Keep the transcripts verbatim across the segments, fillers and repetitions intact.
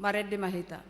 Marende ma hita.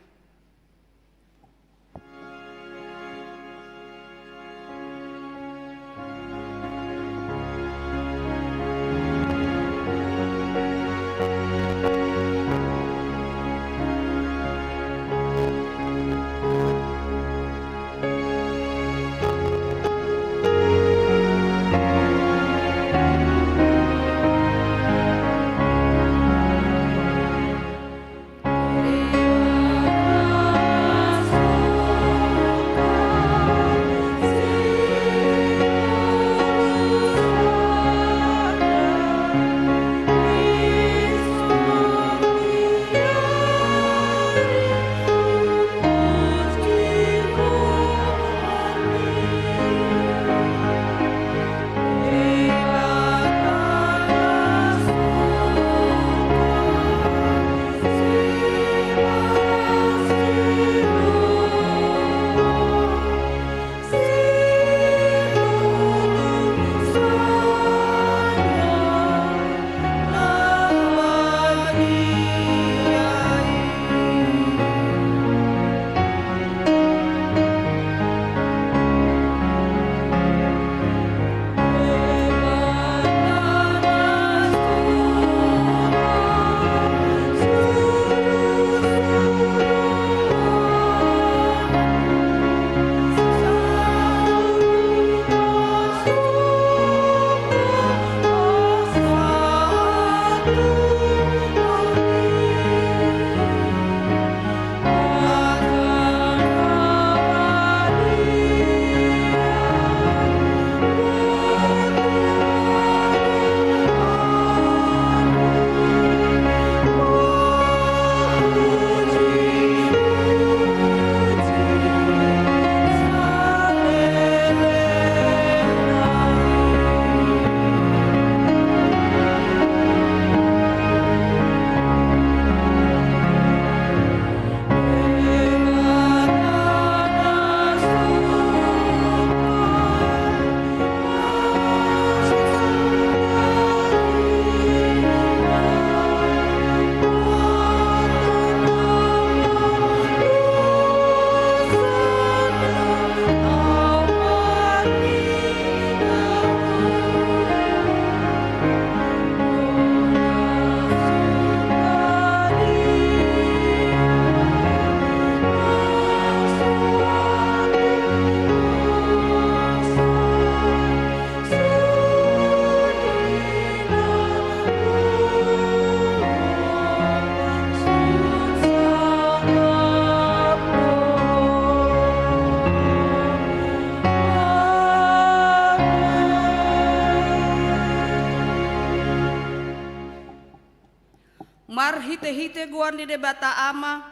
Marhitehite goar ni Debata Ama,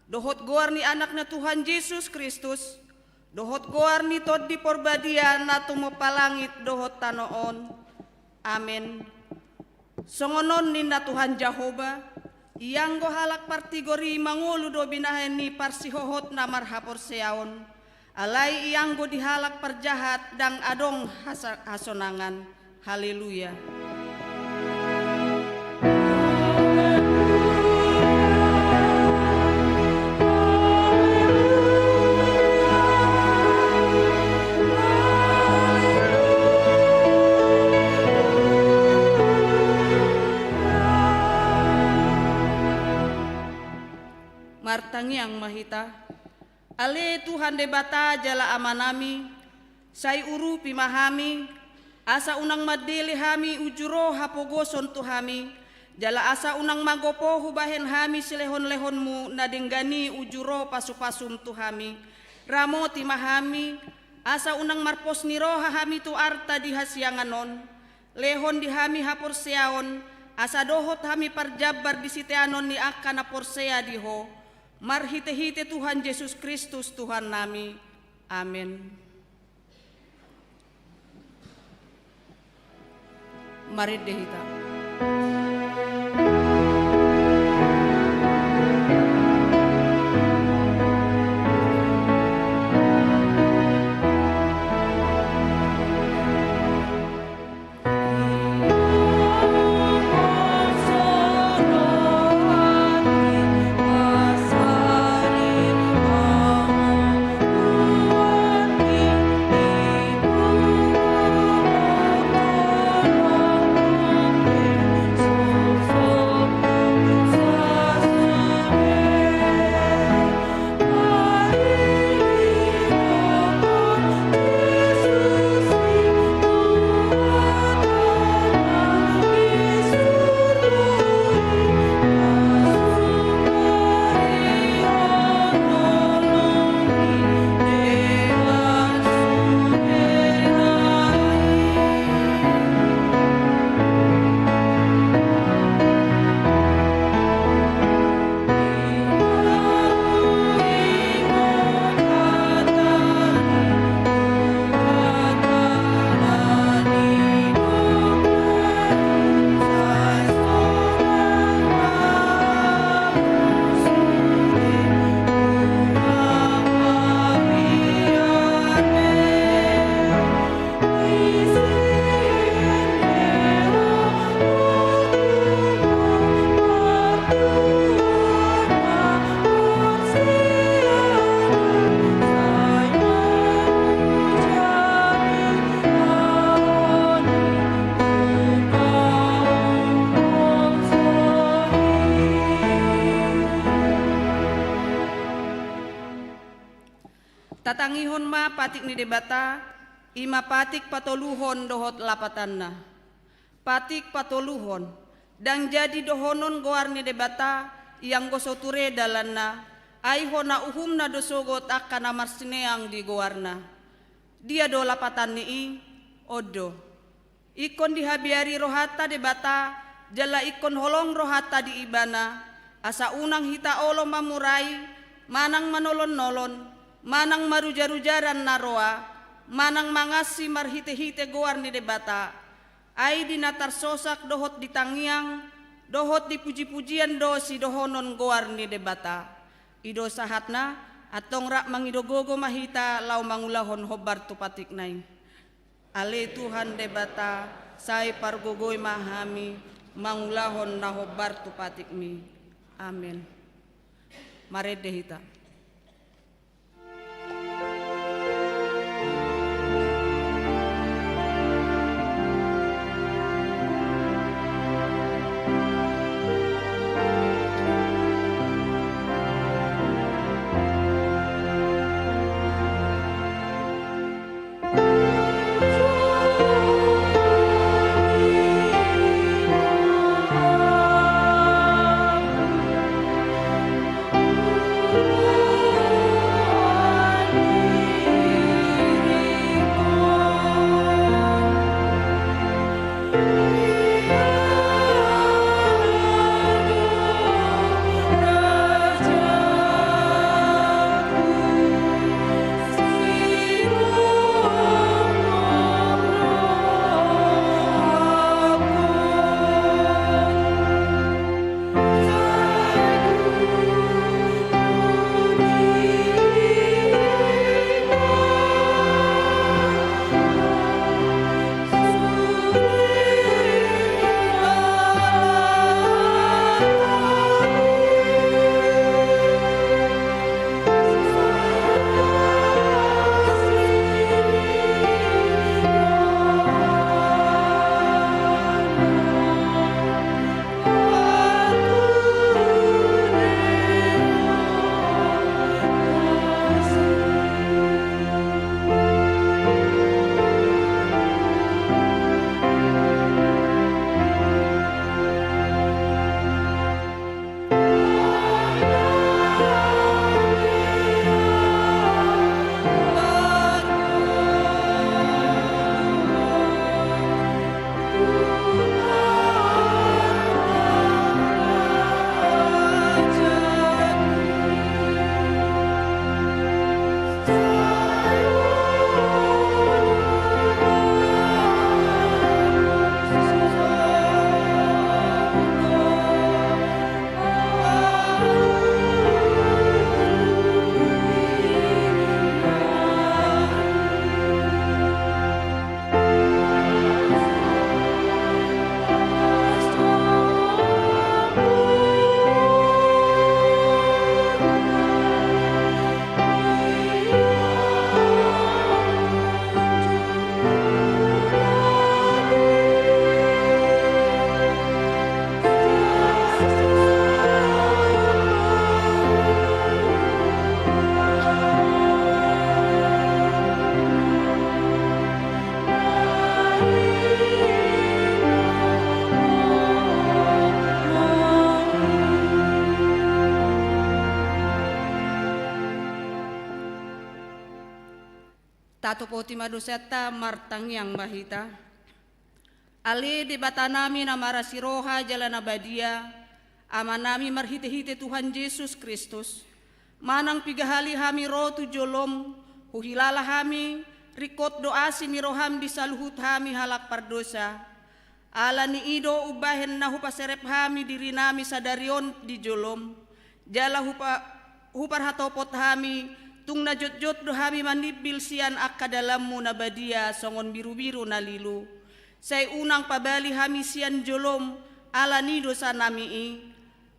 dohot goar ni Anakna Tuhan Jesus Kristus, dohot goar ni Tondi Parbadia na tumompa langit dohot tano on. Amen. Songon on ninna Tuhan Jahowa, ianggo halak partigor i mangolu do binahen ni parsihohotna marhaporseaon, alai ianggo di halak parjahat ndang adong hasa-, hasonangan. Haleluya. Martangiang ma hita. Ale Tuhan Debata jala Amanami, sai urupi ma hami, asa unang mandele hami uju ro hapogoson tu hami, jala asa unang magopo hubahen hami silehonlehonmu na denggan i uju ro pasupasum tu hami. Ramoti ma hami, asa unang marpos ni roha hami tu arta di hasiangan on. Lehon di hami haporseaon, asa dohot hami parjambar di siteanon ni angka na porsea di Ho, marhitehite Tuhan Jesus Kristus Tuhannami. Amen. Marende hita. Tatangihon ma patik ni Debata, i ma patik patoluhon dohot lapatanna. Patik patoluhon, ndang jadi dohonon goar ni Debata, i anggo so ture dalanna, ai hona uhumna do sogot angka na marsineang di goarna. Dia do lapatan ni i? On do. Ingkon dihabiari rohanta Debata, jala ingkon holong rohanta di Ibana, asa unang hita olo mamurai, manang manolon-nolon, manang marujar-ujaran na roa, manang mangansi marhite-hite goar ni Debata. Ai di na tarsosak dohot di tangiang, dohot di puji-pujian do sidohonon goar ni Debata. I do sahatna, antong rap mangido gogo ma hita laho mangulahon hombar tu patikna i. Ale Tuhan Debata, sai pargogoi ma hami mangulahon na hombar tu patikmi. Amen. Marende hita. Tatopoti ma dosanta, martangiang ma hita. Ale Debatanami na marasi roha jala na badia, Amanami marhitehite Tuhan Jesus Kristus, manang piga hali hami ro tu jolom, huhilala hami, ringkot do asi ni roham di saluhut hami halak pardosa. Ala ni i do umbahen na hupaserep hami dirinami sadari on di jolom, jala hupa-, huparhatopot hami, tung na jotjot do hami manimbil sian angka dalanmu na badia songon birubiru na lilu. Sai unang pabali hami sian jolom ala ni dosanami i.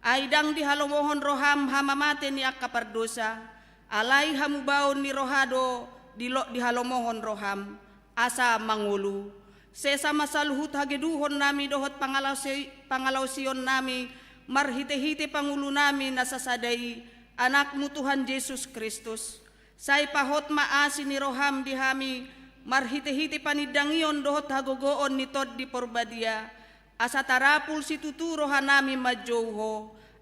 Ai ndang dihalomohon roham hamamate ni angka pardosa, alai hamubaon ni roha do dilo-, dihalomohon roham, asa mangolu. Sesa ma saluhut hageduhonnami dohot pangalaosi-, pangalaosionnami marhitehite Pangulunami na sasada i, Anakmu Tuhan Jesus Kristus. Sai pahot ma asi ni roham di hami, marhite-hite panindangion dohot hagogoon ni Tondi Porbadia, asa tarapul situtu rohanami manjou Ho,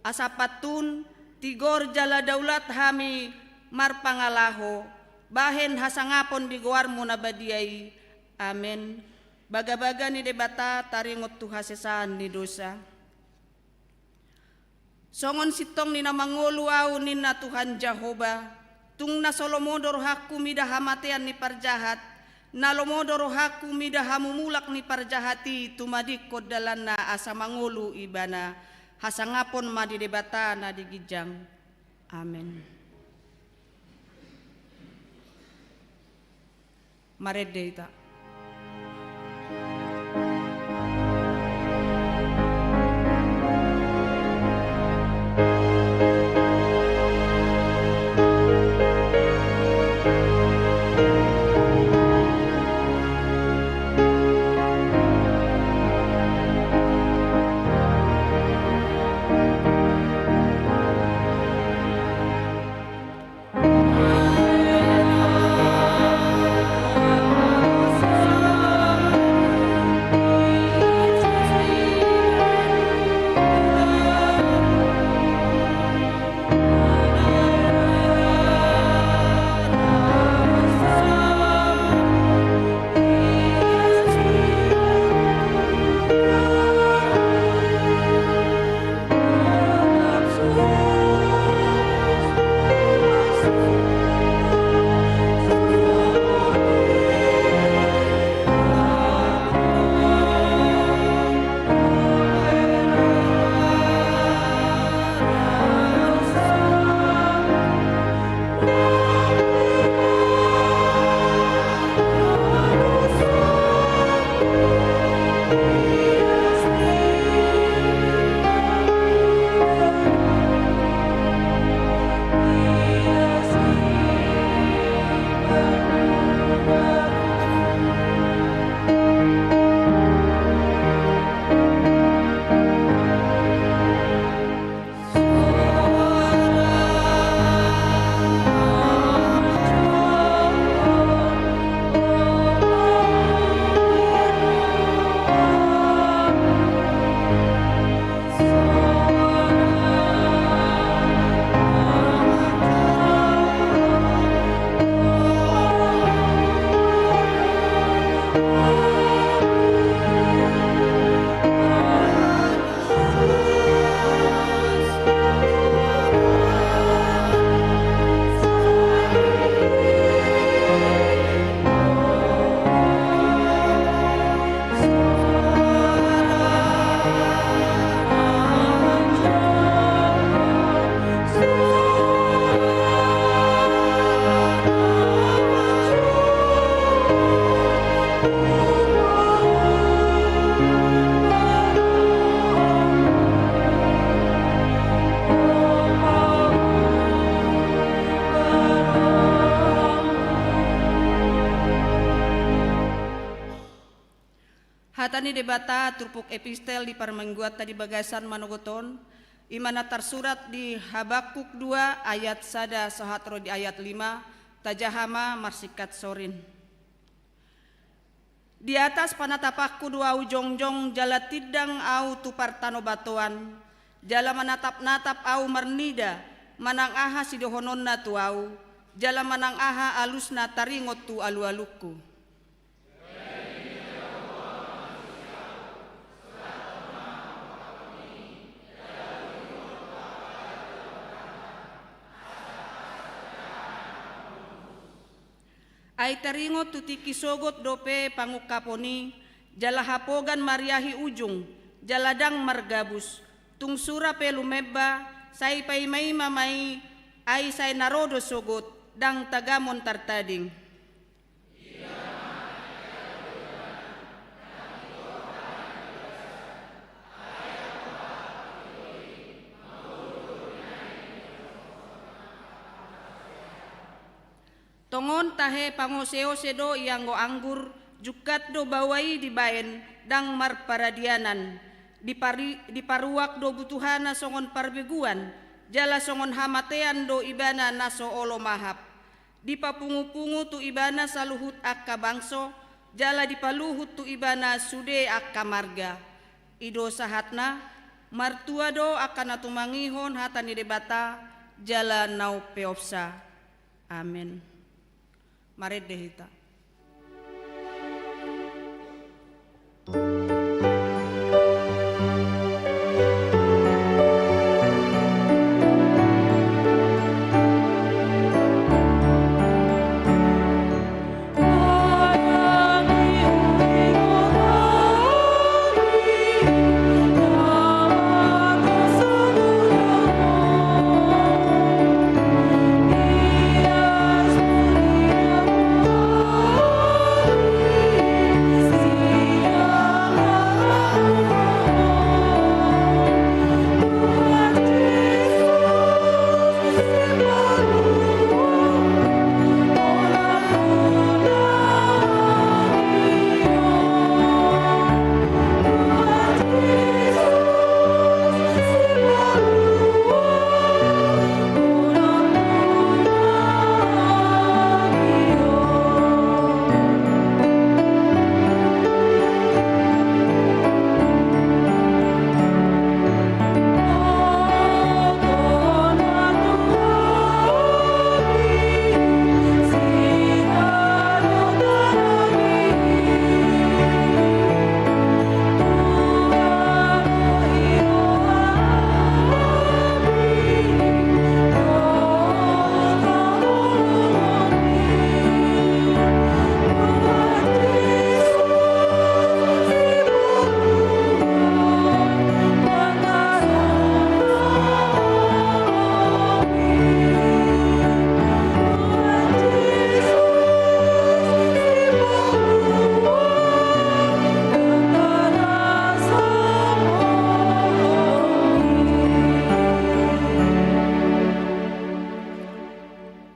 asa pantun, tigor jala daulat hami marpangalaho, bahen hasangapon di goarmu na badia i. Amen. Bagabaga ni Debata taringot tu hasesaan ni dosa. Songon sintong ni na mangolu ahu, ninna Tuhan Jahowa, tung na so lomo do rohangku mida hamatean ni parjahat, na lomo do rohangku mida hamumulak ni parjahat i tumadingkon dalanna asa mangolu ibana, hasangapon ma di Debata na di ginjang. Amen. Marende hita. Hata ni Debata turpuk epistel di parmingguanta di bagasan manogot on, i ma na tarsurat di Habakuk dua ayat sada sahat ro di ayat lima, tajaha ma marsingkat sorin. Di atas panatapanku do ahu jongjong jala tindang ahu tu partanobatoan, jala manatap-natap ahu marnida, manang aha sidohononna tu ahu, jala manang aha alusna taringot tu alualungku. Ai taringot tu tingki sogot dope pangungkapon i, jala hapogan mariahi ujung, jala ndang margabus, tung sura pe lumemba, sai paima-ima ma i, ai sai na ro do sogot, ndang tagamon tartading. Tongon tahe pangose-ose do ianggo anggur, jungkat do baoa i dibaen, ndang marparadianan. Dipari-, diparuak do butuhana songon parbeguan, jala songon hamatean do ibana na so olo mahap. Dipapungupungu tu Ibana saluhut angka bangso, jala dipaluhut tu Ibana sude angka marga. I do sahatna, martua do angka na tumangihon hata ni Debata, jala na umpeopsa. Amen. Marende hita.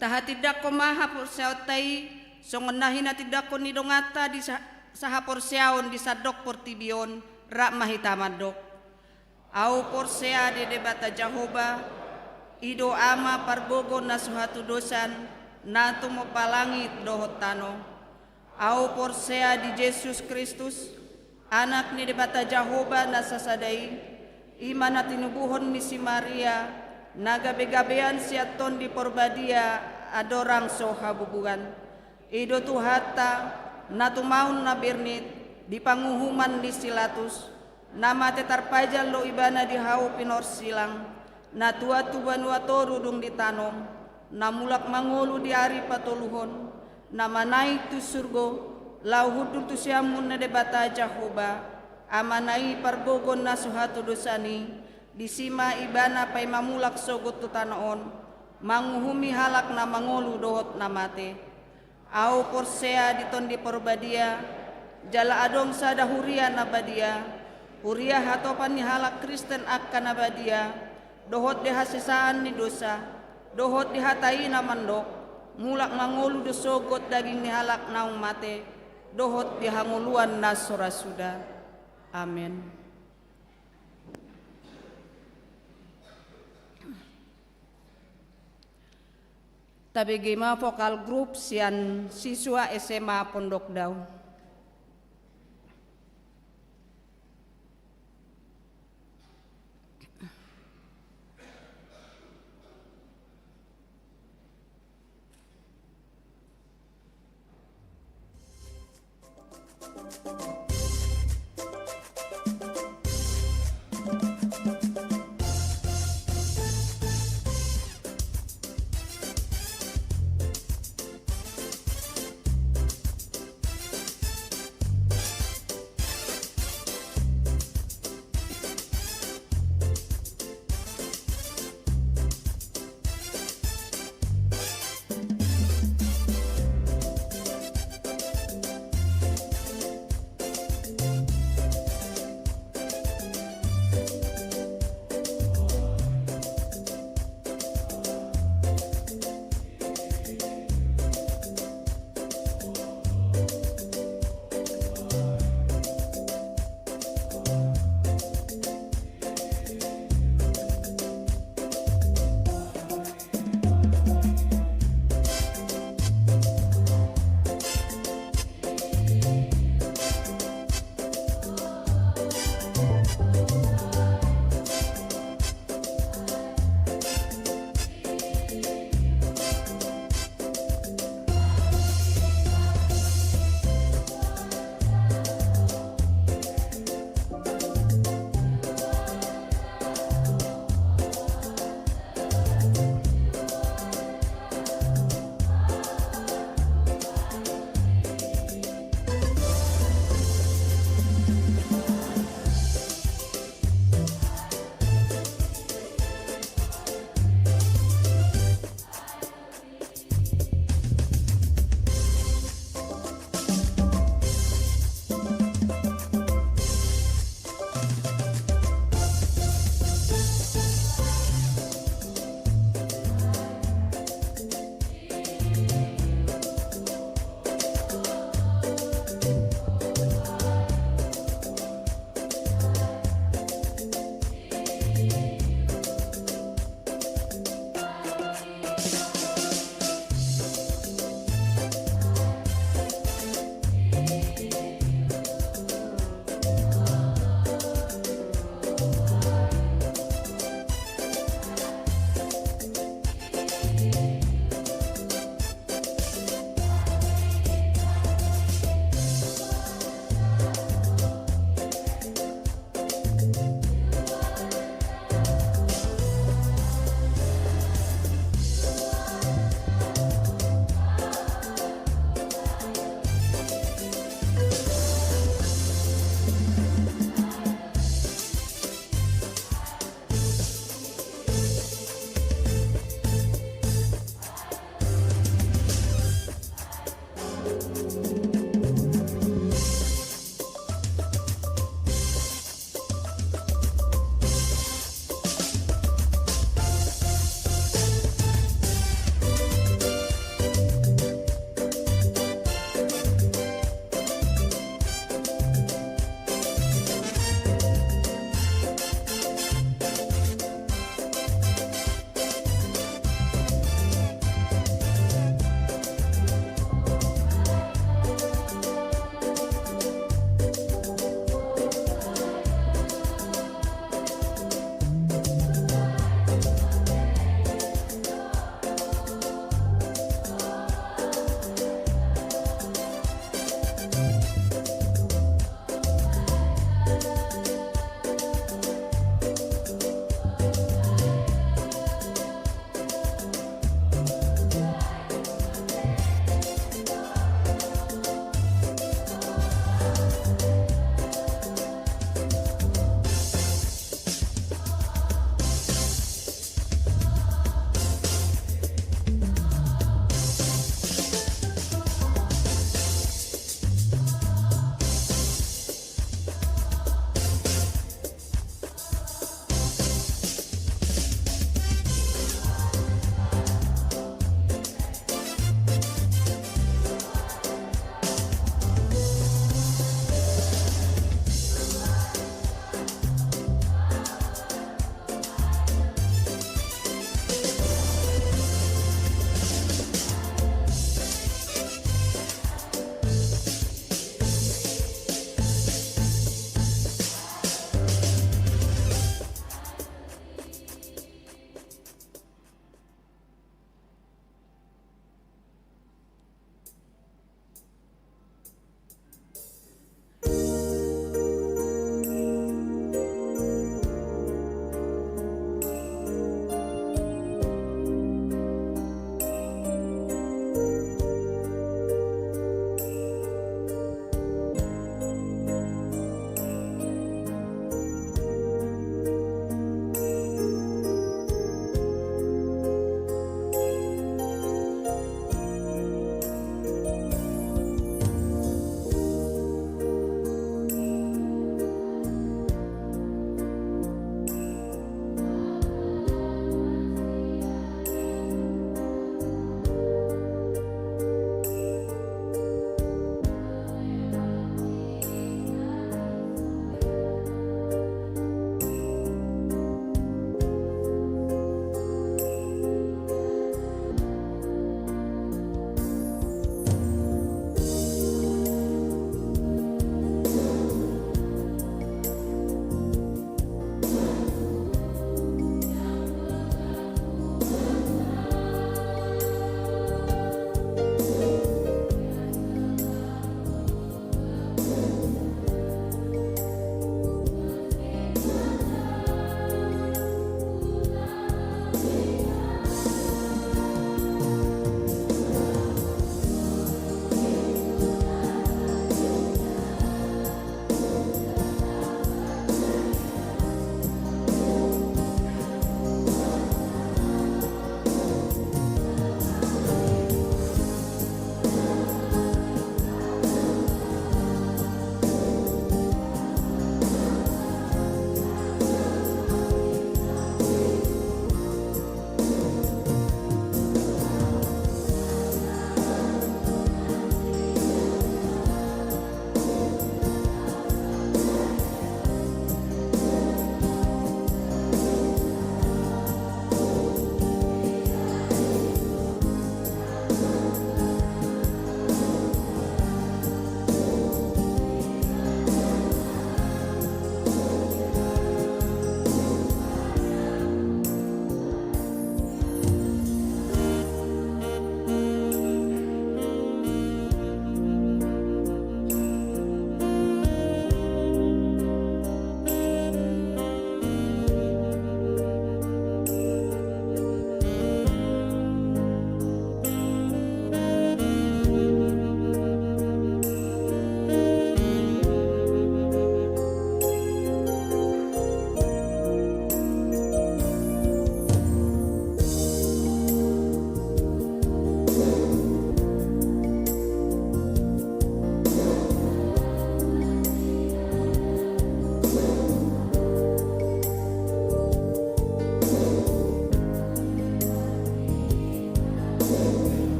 Tahatindangkon ma haporseaonta i, songon na hinatindangkon ni donganta di sa-, sahaporseaon di sandok portibi on, rap ma hita mandok. Ahu porsea di Debata Jahowa, i do Ama pargogo na so hatudosan, na tumompa langit dohot tano. Ahu porsea di Jesus Kristus, Anak ni Debata Jahowa na sasada i, i ma na tinubuhon ni si Maria, na gabegabean sian Tondi Porbadia, andorang so habubuhan. I do Tuhanta, na tumaon na bernit, di panguhuman ni si Latus, na mate tarpajal do Ibana di hau pinorsilang, na tuat tu banua toru dung ditanom, na mulak mangolu di ari patoluhon, na manaek tu surgo, laho hundul tu siamun ni Debata Jahowa, Amana i pargogo na so hatudosan i, disi ma Ibana paima mulak sogot tu tano on, manguhumi halak na mangolu dohot na mate. Ahu porsea di Tondi Porbadia, jala adong sada huria na badia, huria hatopan ni halak Kristen angka na badia, dohot di hasesaan ni dosa, dohot di hata i na mandok, mulak mangolu do sogot daging ni halak naung mate, dohot di hangoluan na so ra suda. Amen. Tabege ma vokal grup sian siswa S M A Pondok Dao.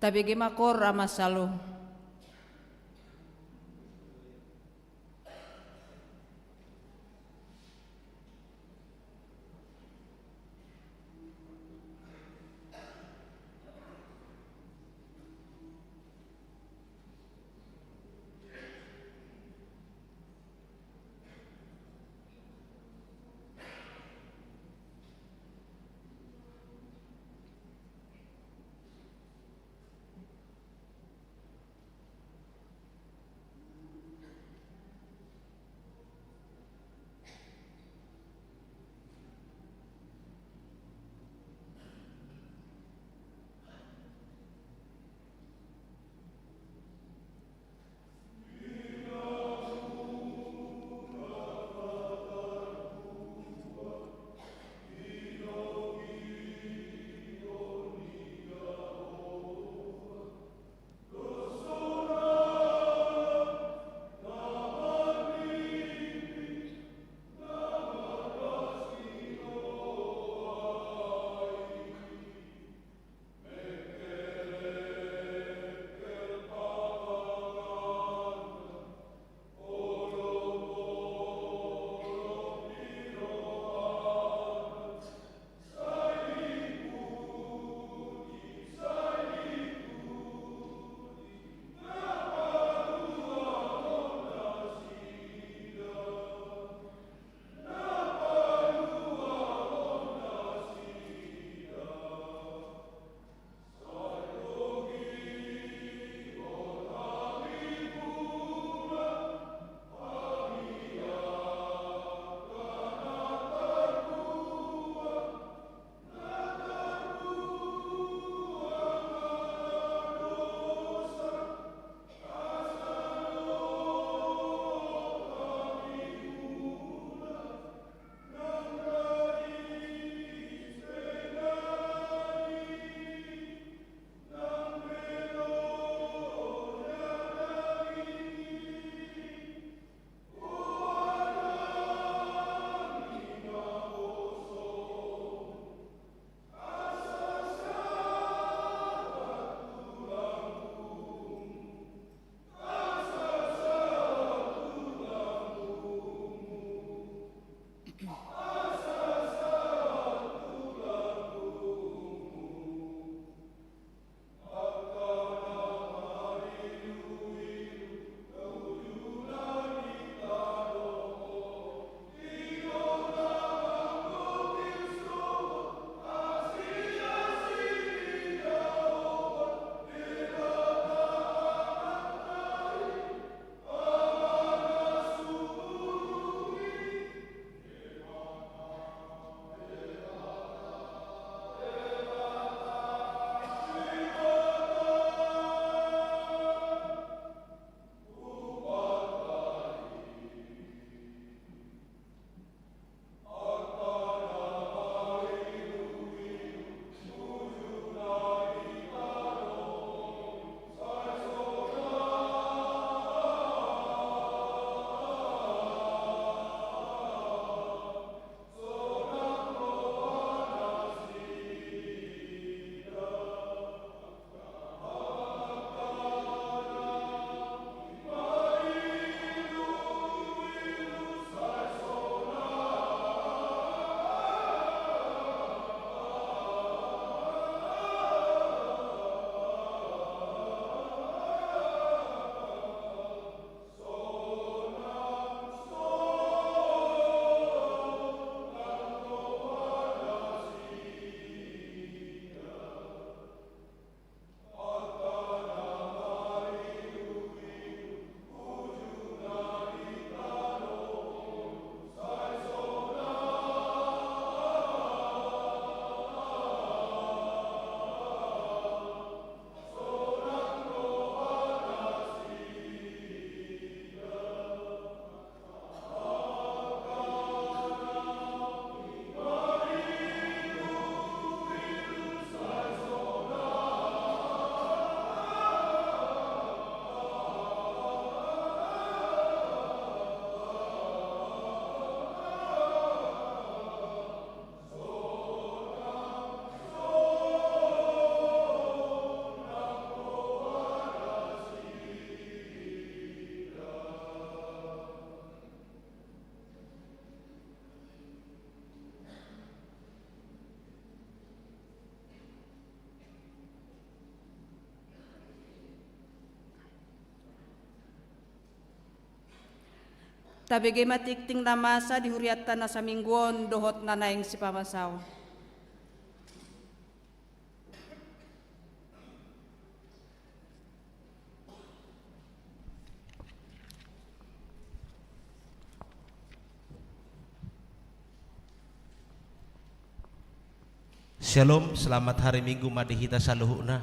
Tabege ma kor ama salo. Tabege ma tingting na masa di hurianta na saminggu on dohot na naeng sipamasaon. Syalom, selamat hari Minggu ma di hita saluhutna.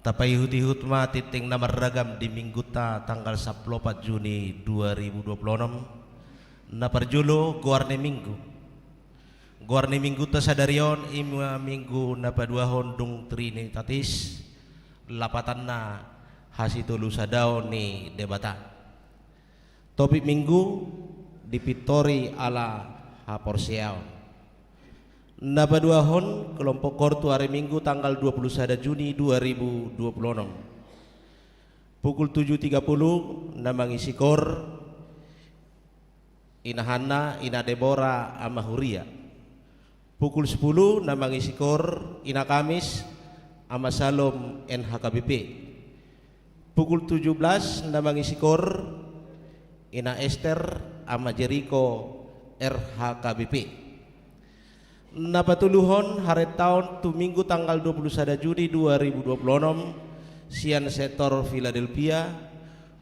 Tapaihut-ihut ma tingting na marragam di Minggunta tanggal sampulu opat Juni dua ribu dua puluh enam. Na parjolo, goar ni Minggu. Goar ni Minggunta sadari on i ma Minggu na paduahon dung Trinitatis, lapatanna hasitolusadaon ni Debata. Topik Minggu, dipintori ala haporseaon. Na paduahon, kelompok koor tu ari Minggu tanggal dua puluh sada Juni dua ribu dua puluh enam. Pukul tujuh tiga puluh, na mangisi koor, Ina Hanna, Ina Debora, Ama Huria. Pukul sepuluh, na mangisi koor, Ina Kamis, Ama Salom, N H K B P. Pukul tujuh belas, na mangisi koor, Ina Ester, Ama Jeriko, R H K B P. Na patoluhon, harentaon tu Minggu tanggal dua puluh sada Juni dua ribu dua puluh enam, sian sektor Philadelphia,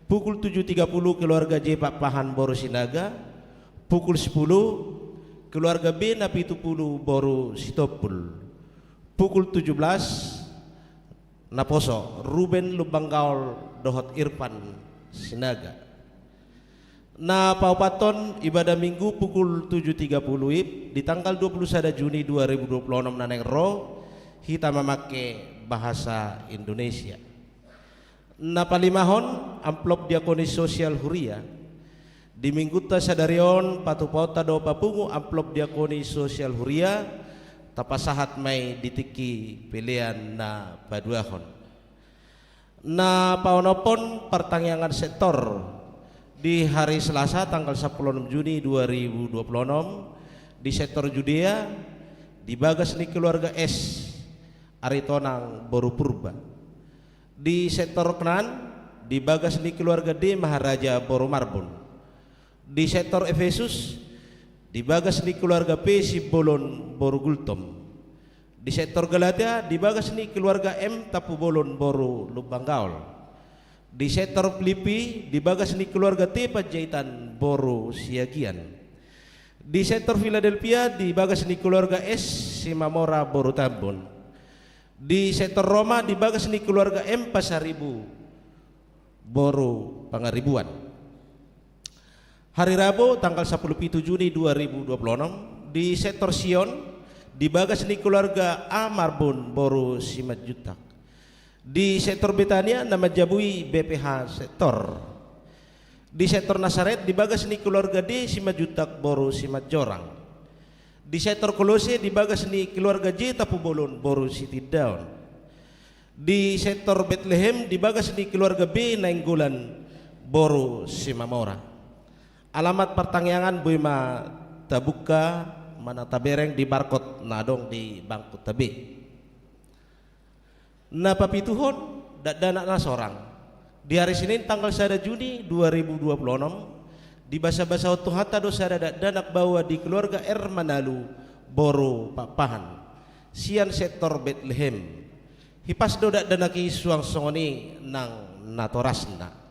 pukul tujuh tiga puluh keluarga J Pakpahan boru Sinaga, pukul sepuluh keluarga B Napitupulu boru Sitompul, pukul tujuh belas naposo Ruben Lumban Gaol dohot Irfan Sinaga. Na paopathon, ibadah Minggu pukul tujuh tiga puluh I P di tanggal dua puluh sada Juni dua ribu dua puluh enam na naeng ro, hita mamangke bahasa Indonesia. Na palimahon, amplop diakoni sosial huria. Di Minggunta sadari on, patupaonta do papungu amplop diakoni sosial huria, tapasahat ma i di tingki pelean na paduahon. Na paonomhon, partangiangan sektor di hari Selasa tanggal sampulu onom Juni dua ribu dua puluh onom, di sektor Judea, di bagas ni keluarga S Aritonang boru Purba. Di sektor Knaan, di bagas ni keluarga D Maharaja boru Marbun. Di sektor Efesus, di bagas ni keluarga P Simbolon boru Gultom. Di sektor Galatia, di bagas ni keluarga M Tampubolon boru Lumban Gaol. Di sektor Filipi, di bagas ni keluarga T Panjaitan boru Siagian. Di sektor Philadelphia, di bagas ni keluarga S Simamora boru Tambun. Di sektor Roma, di bagas ni keluarga M Pasaribu boru Pangaribuan. Hari Rabu tanggal sampulu pitu Juni dua ribu dua puluh onom, di sektor Sion, di bagas ni keluarga A Marbun boru Simanjuntak. Di sektor Betania na manjabui B P H sektor. Di sektor Nasaret, di bagas ni keluarga D Simanjuntak boru Simanjorang. Di sektor Kolose, di bagas ni keluarga J Tampubolon boru Sitindaon. Di sektor Betlehem, di bagas ni keluarga B Nainggolan boru Simamora. Alamat partangiangan boi ma tabuka manang tabereng di barkot na adong di bangkunta be. Na papituhon, dakdanak na sorang. Di hari Senin tanggal sada Juni dua ribu dua puluh onom, dibasabasahon Tuhanta do sada dakdanak baoa di keluarga R Manalu boru Pakpahan, sian sektor Betlehem. Hipas do dakdanak i suang songon i nang natorasna.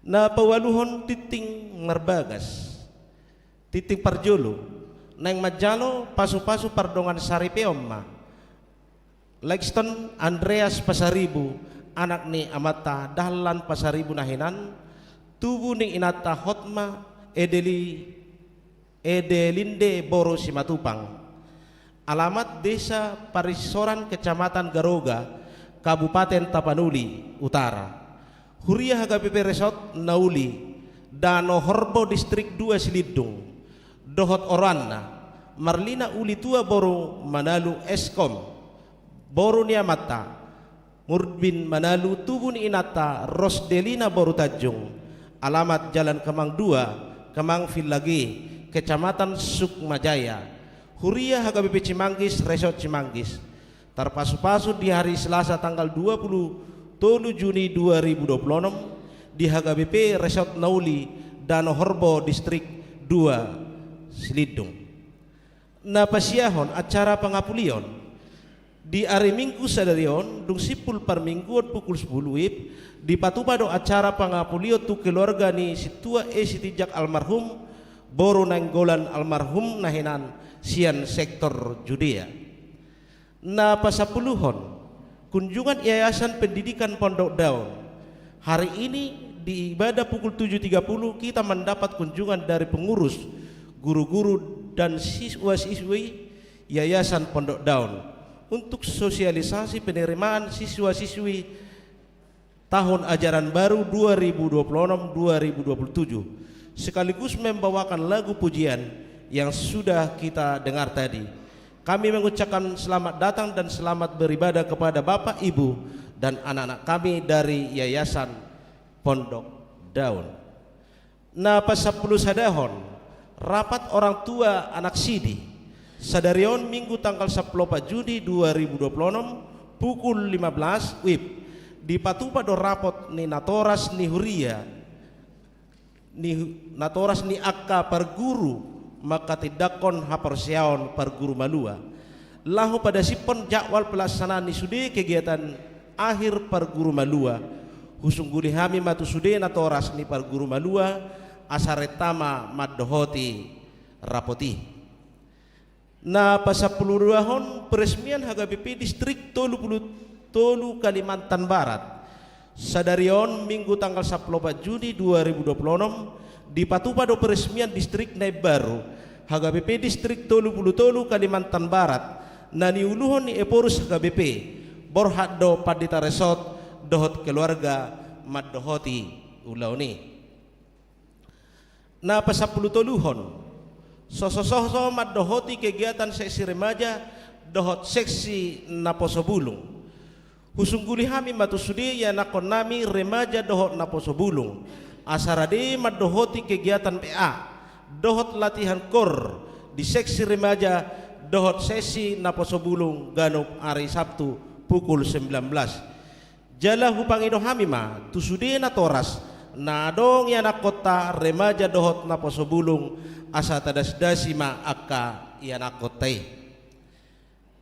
Na paualuhon, tingting marbagas. Tingting parjolo, naeng manjalo pasupasu pardongansaripeon ma Lakston Andreas Pasaribu, anak ni amanta Dahlan Pasaribu na hinan, tubu ni inanta Hotma Edeli, Edelinde boru Simatupang. Alamat Desa Parinsoran, Kecamatan Garoga, Kabupaten Tapanuli Utara. Huria H K B P Resort na uli, Dano Horbo, Distrik dua Silindung, dohot oroanna, Marlina Ulitua boru Manalu, Eskom, boru ni amanta Murbin Manalu, tubu ni inanta Rosdelina boru Tanjung, alamat Jalan Kemang dua, Kemang Villa G, Kecamatan Sukma Jaya. Huria H K B P Cimanggis, Resort Cimanggis. Tarpasupasu di hari Selasa tanggal dua puluh tolu Juni dua ribu dua puluh onom, di H K B P Resort Nauli, Dano Horbo, Distrik dua Silindung. Na pasiahon acara pangapulion. Di ari Minggu sadari on, dung simpul parmingguon pukul sapulu WIB, dipatupa do acara pangapulion tu keluarga ni sintua E Sitinjak almarhum, boru Nainggolan almarhum na hinan sian sektor Judea. Na pasampuluhon, kunjungan Yayasan Pendidikan Pondok Daun. Hari ini di ibadah pukul tujuh tiga puluh kita mendapat kunjungan dari pengurus, guru-guru dan siswa-siswi Yayasan Pondok Daun untuk sosialisasi penerimaan siswa-siswi tahun ajaran baru dua ribu dua puluh enam dua ribu dua puluh tujuh, sekaligus membawakan lagu pujian yang sudah kita dengar tadi. Kami mengucapkan selamat datang dan selamat beribadah kepada Bapak, Ibu, dan anak-anak kami dari Yayasan Pondok Daun. Na pasampulusadahon, rapat orang tua anak sidi. Sadari on Minggu tanggal sampulu opat Juni dua ribu dua puluh enam, pukul lima belas WIB, dipatupa do rapot ni natoras ni huria, ni hu-, natoras ni angka parguru manghatindanghon haporseaon parguru malua. Laho padasiphon jadwal pelaksanaan ni sude kegiatan akhir parguru malua, husungguli hami ma tu sude natoras ni parguru malua, asa renta ma mandohoti rapot i. Na pasampuluduahon, peresmian H K B P Distrik tolu pulu tolu Kalimantan Barat. Sadari on Minggu tanggal sampulu opat Juni dua ribu dua puluh enam, dipatupa do peresmian distrik na imbaru, H K B P Distrik tolu pulu tolu Kalimantan Barat, na niuluhon ni Ephorus H K B P, borhat do Pandita Resort dohot keluarga mandohoti ulaon i. Na pasampulutoluhon, sosososo mandohoti kegiatan seksi remaja dohot seksi naposo bulung. Husungguli hami ma tu sude ianakhonnami remaja dohot naposo bulung, asa rade mandohoti kegiatan P A dohot latihan kor di seksi remaja dohot seksi naposo bulung ganup ari Sabtu pukul sembilan belas. Jala hupangido hami ma tu sude natoras na adong ianakhonta remaja dohot naposo bulung, asa tadasdasi ma angka ianakhonta i.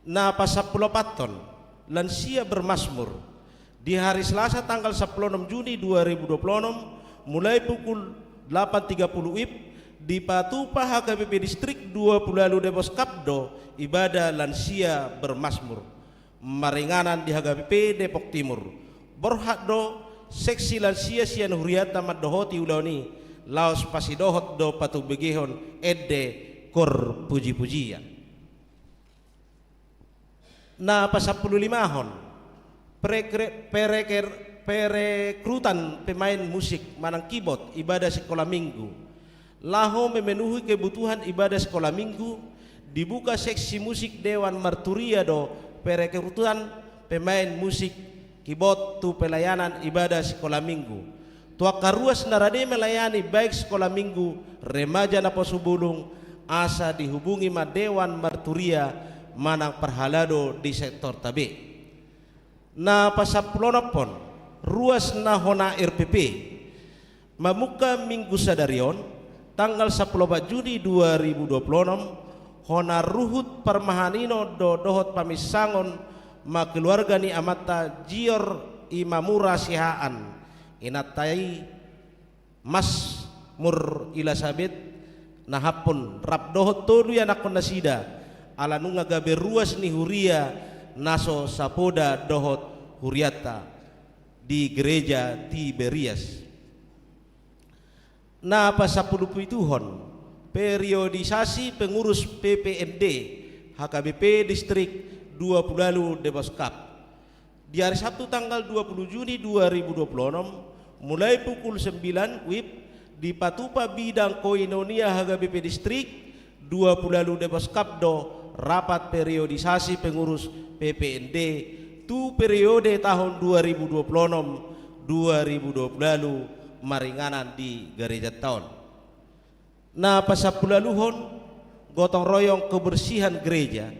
Na pasampuluopathon, lansia bermazmur. Di hari Selasa tanggal sampulu onom Juni dua ribu dua puluh onom, mulai pukul delapan tiga puluh WIB, dipatupa H K B P Distrik dua pulu ualu Depok Skap do ibadah lansia bermazmur maringanan di H K B P Depok Timur. Borhat do seksi lansia sian hurianta mandohoti ulaon i, laos pasidohot do patubegehon ende kor pujipujian. Na pasampululimahon, perekre-, pereker-, perekrutan pemain musik manang kibot ibadah sikola minggu. Laho memenuhi kebutuhan ibadah sikola minggu, dibuka seksi musik Dewan Marturia do perekrutan pemain musik kibot tu pelayanan ibadah sikola minggu. Tu angka ruas na rade melayani baik sikola minggu, remaja naposo bulung, asa dihubungi ma Dewan Marturia manang parhalado di sektorta be. Na pasampuluonomhon, ruas na hona R P P. Mamungka Minggu sadari on, tanggal sampulu opat Juni dua ribu dua puluh onom, hona ruhut parmahanino do dohot paminsangon ma keluarga ni amanta Jior Imamura Sihaan, inanta i Masmur Elisabet Nahampun, rap dohot tolu ianakhonnasida, ala nunga gabe ruas ni huria na so sapoda dohot hurianta di Gereja Tiberias. Na pasampulupituhon, periodisasi pengurus P P N D H K B P Distrik dua pulu ualu Depok Skap. Di hari Sabtu tanggal dua puluh Juni dua ribu dua puluh onom, mulai pukul sembilan WIB, dipatupa bidang koinonia H K B P Distrik dua pulu ualu Depok Skap do rapat periodisasi pengurus P P N D tu periode tahun dua ribu dua puluh onom dua ribu dua puluh ualu maringanan di garejanta on. Na pasampuluualuhon, gotong royong kebersihan gereja.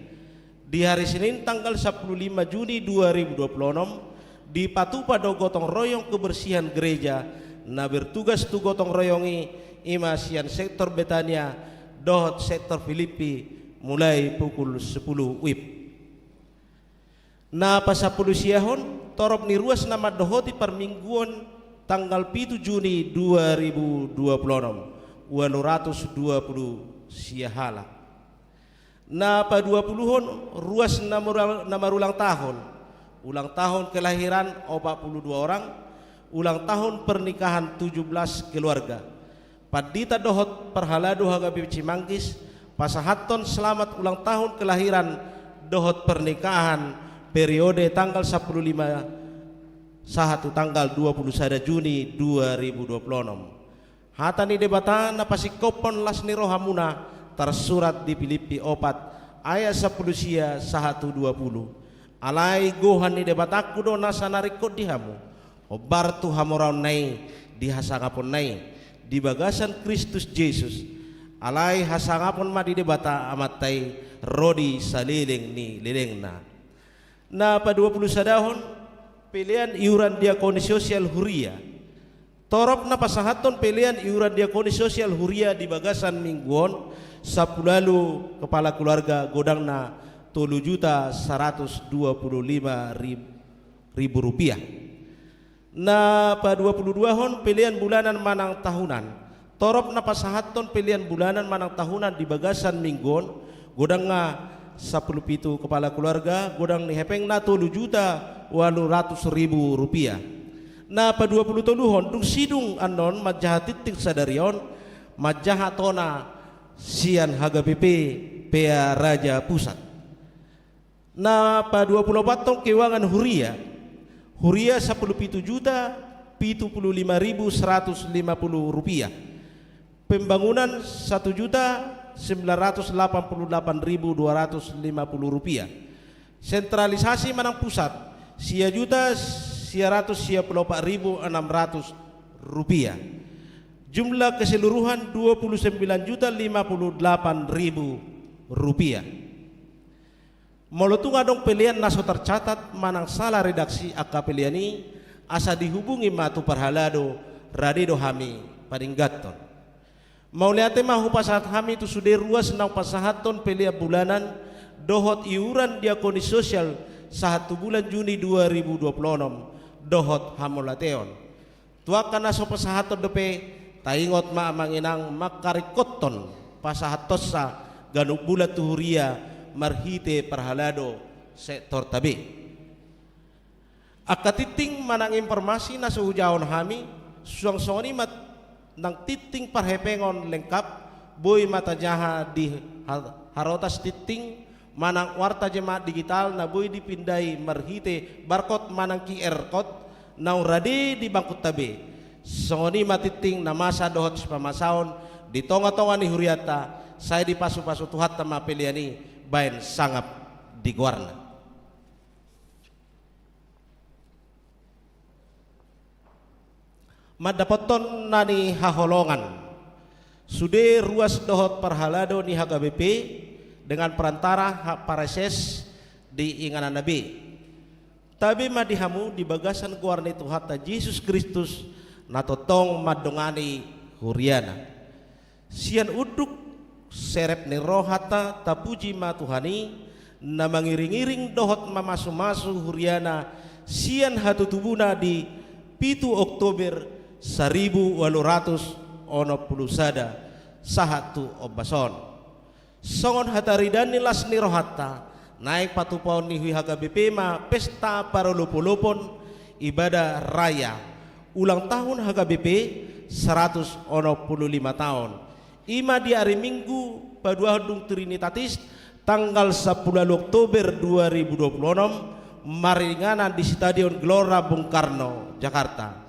Di hari Senin tanggal sampulu lima Juni dua ribu dua puluh onom, dipatupa do gotong royong kebersihan gereja na bertugas tu gotong royong i, i ma sian sektor Betania dohot sektor Pilippi, mulai pukul sepuluh wib. Na pasampulusiahon, torop ni ruas na mandohoti parmingguon tanggal pitu Juni dua ribu dua puluh onom, ualu ratus dua puluh sia halak. Na paduapuluhon, ruas na mura-, na marulang tahun, ulang tahun kelahiran opat puluh dua orang, ulang tahun pernikahan tujuh belas keluarga. Pandita dohot parhalado H K B P Cimanggis pasahathon selamat ulang tahun kelahiran dohot pernikahan periode tanggal sampulu lima sahat tu tanggal dua puluh sada Juni dua ribu dua puluh onom. Hata ni Debata na pasingkophon las ni rohamuna tarsurat di Pilippi opat ayat sampulu sia sahat tu dua puluh. Alai gohan ni Debatangku do nasa na ringkot di hamu, hombar tu hamoraonna i, di hasangaponna i, di bagasan Kristus Jesus. Alai hasangapon ma di Debata Amanta i ro di saleleng ni lelengna. Na paduapulusadahon, pelean iuran diakoni sosial huria. Torop na pasahathon pelean iuran diakoni sosial huria di bagasan minggu on, sampulu ualu kepala keluarga, godangna tolu juta saratus dua puluh lima ribu rupiah. Na paduapuluduahon, pelean bulanan manang tahunan. Torop na pasahathon pelean bulanan manang tahunan di bagasan minggu on, godangna sampulu pitu kepala keluarga, godang ni hepengna tolu juta ualu ratus ribu rupiah. Na paduapulutoluhon, dung sidung annon manjaha tintin sadari on, manjaha tona sian H K B P Pearaja Pusat. Na paduapuluopathon, keuangan huria. Huria sampulu pitu juta pitu puluh lima ribu saratus lima puluh rupiah. Pembangunan satu juta sembilan ratus delapan puluh delapan ribu dua ratus lima puluh rupiah. Sentralisasi manang pusat, sia juta sia ratus sia puluh opat ribu enam ratus rupiah. Jumlah keseluruhan dua puluh sembilan juta lima puluh delapan ribu rupiah. Molo tung adong pelean na so tercatat manang sala redaksi angka pelean i, asa dihubungi ma tu parhalado, rade do hami paringgathon. Mauliate ma hupasahat hami tu sude ruas naung pasahathon pelean bulanan dohot iuran diakoni sosial sahat tu bulan Juni dua ribu dua puluh onom dohot hamauliateon. Tu angka na so pasahathon dope, taingot ma amang inang mangkaringkothon pasahathonsa ganup bulan tu huria marhite parhalado sektorta be. Angka tintin manang informasi na so hujahahon hami, suang songon i ma nang tintin parhepengon lengkap, boi ma tajaha di ha-, harotas tintin, manang warta jemaat digital na boi dipindai marhite barcode manang Q R code naung rade di bangkunta be. Songon i ma tintin na masa dohot sipamasaon di tongatonga ni hurianta, sai dipasupasu Tuhanta ma pelean i baen sangap di goarna. Mandapothon na nihaholongan sude ruas dohot parhalado ni H K B P dengan perantara hak parases di ingananna be. Tabe ma di hamu di bagasan goar ni Tuhanta Jesus Kristus na tongtong mandongani huriana. Sian unduk serep ni rohanta tapuji ma Tuhan i, na mangiringiring dohot mamasumasu huriana sian hatutubuna di pitu Oktober saribu ualu ratus onom pulu sada sahat tu ombas on. Songon hataridaan ni las ni rohanta, naeng patupaon ni H K B P ma pesta parolopolopon ibadah raya ulang tahun H K B P saratus onom pulu lima taon. I ma di ari Minggu paduahon dung Trinitatis, tanggal sampulu ualu Oktober dua ribu dua pulu onom, maringanan di Stadion Gelora Bung Karno, Jakarta,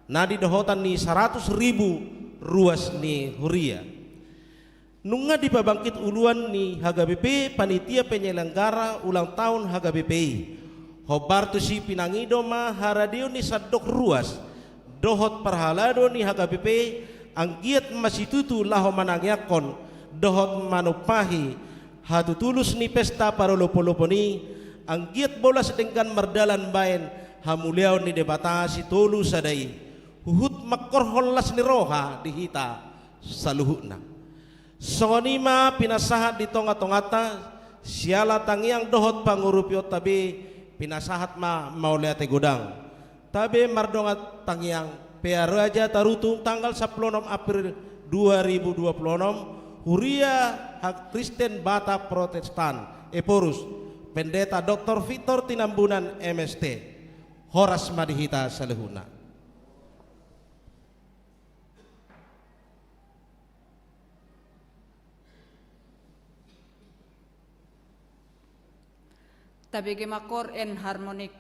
na di dohotan ni saratus ribu ruas ni huria. Nunga dipabangkit uluan ni H K B P panitia penyelenggara ulang tahun H K B P i. Hombar tusi pinangido ma haradeon ni sandok ruas dohot parhalado ni H K B P, anggiat ma situtu laho manangiangkon dohot manumpahi hatutulus ni pesta parolopolopon i, anggiat bolas denggan mardalan baen hamuliaon ni Debata Sitolu Sada i. huhut mangkorhon las ni roha di hita saluhutna. Songon i ma pinasahat di tonga-tonganta, siala tangiang dohot pangurupionta be, pinasahat ma mauliate godang. Tabe mardongan tangiang, Pea Raja Tarutung, tanggal sampulu onom April dua ribu dua puluh onom, Huria Kristen Batak Protestan, Ephorus, Pendeta Doktor Victor Tinambunan, M S T. Horas ma di hita saluhutna. Tabege ma chord and harmonic.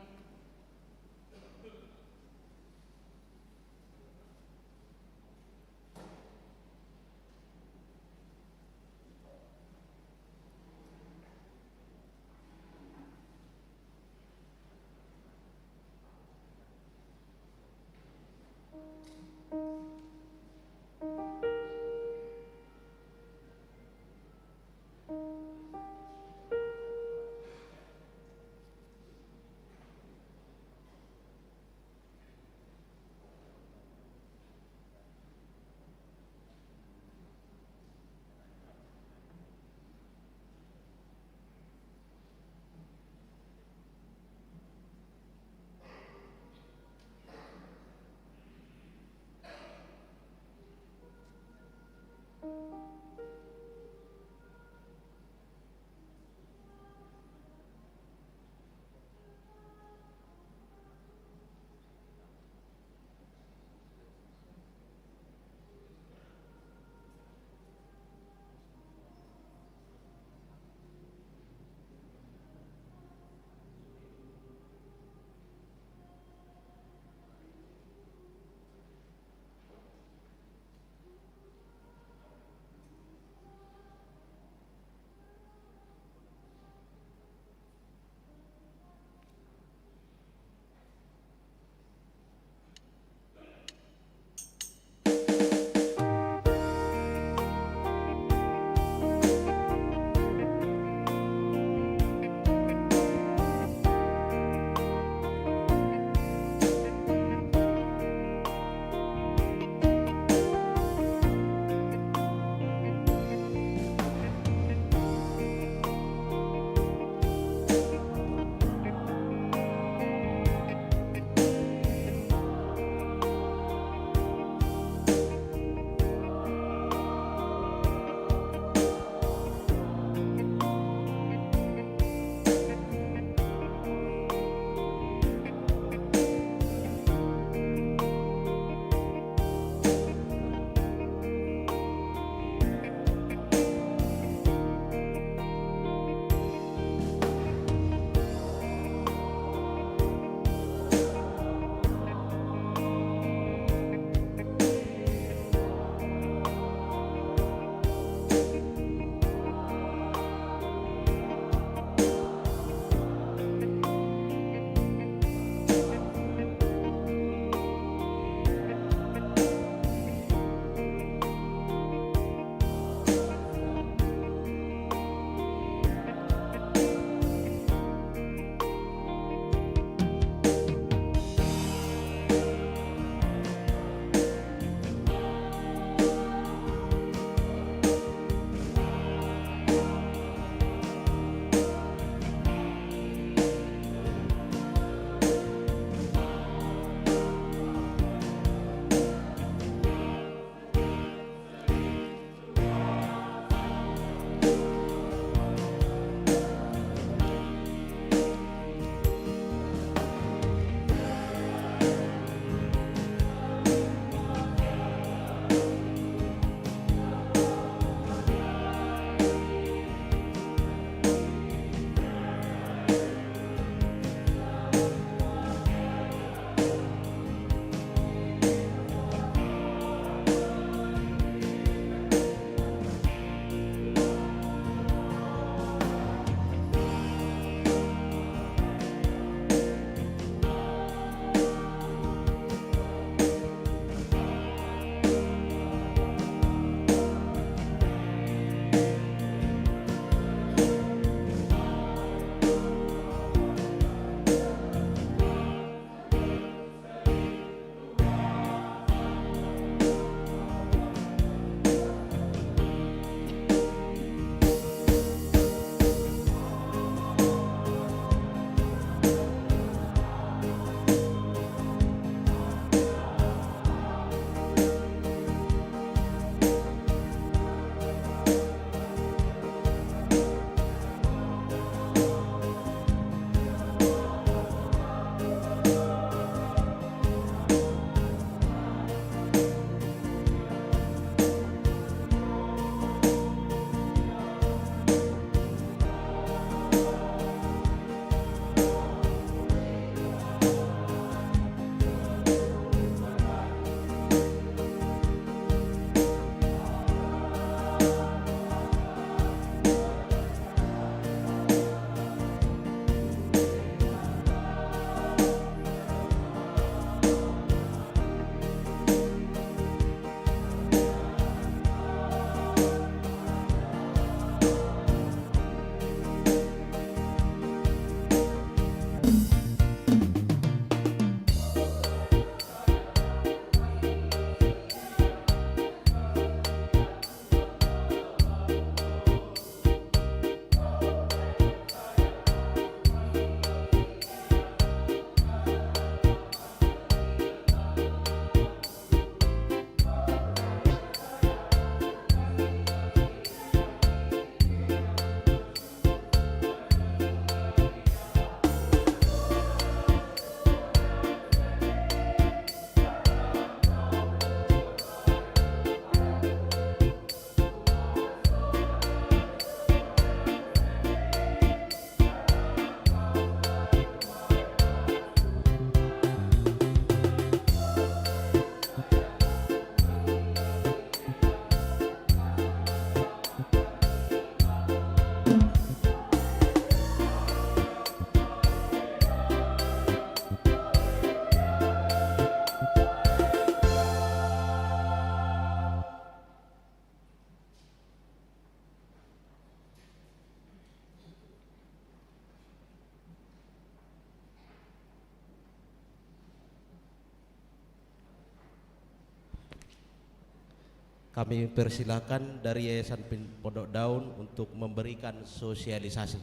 Kami persilakan dari Yayasan Pin-, Pondok Daun untuk memberikan sosialisasi.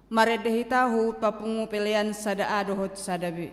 Marende hita huhut papungu pelean sada A dohot sada B.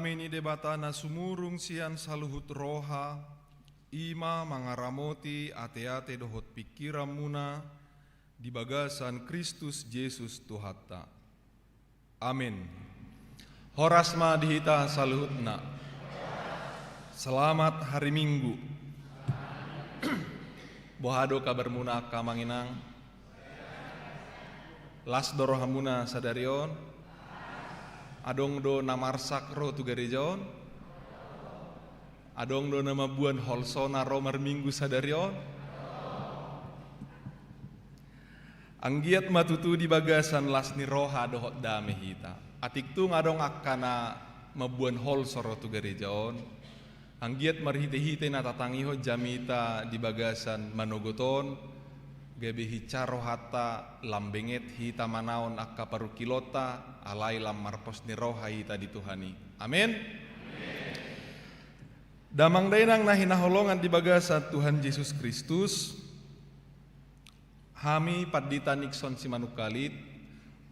Dame ni Debata na sumurung sian saluhut roha, i ma mangaramoti ateate dohot pingkiranmuna di bagasan Kristus Jesus Tuhanta. Amin. Horas ma di hita saluhutna. Selamat hari Minggu. Boha do kabarmuna angka amang inang? Las do rohamuna sadari on? Adong do na marsak ro tu gareja on? Adong do na mamboan holsona ro marminggu sadari on? Anggiat ma tutu di bagasan las ni roha dohot dame hita. Atik tung adong angka na mamboan holso ro tu gareja on, anggiat marhitehite na tatangihon jamita di bagasan manogot on, gabe hinsa rohanta, lam benget hita manaon angka parungkilonta, alai lam marpos ni roha hita di Tuhan i. Amin. Damang dainang na hinaholongan di bagasan Tuhan Jesus Kristus, hami Pandita Nixon Simanungkalit,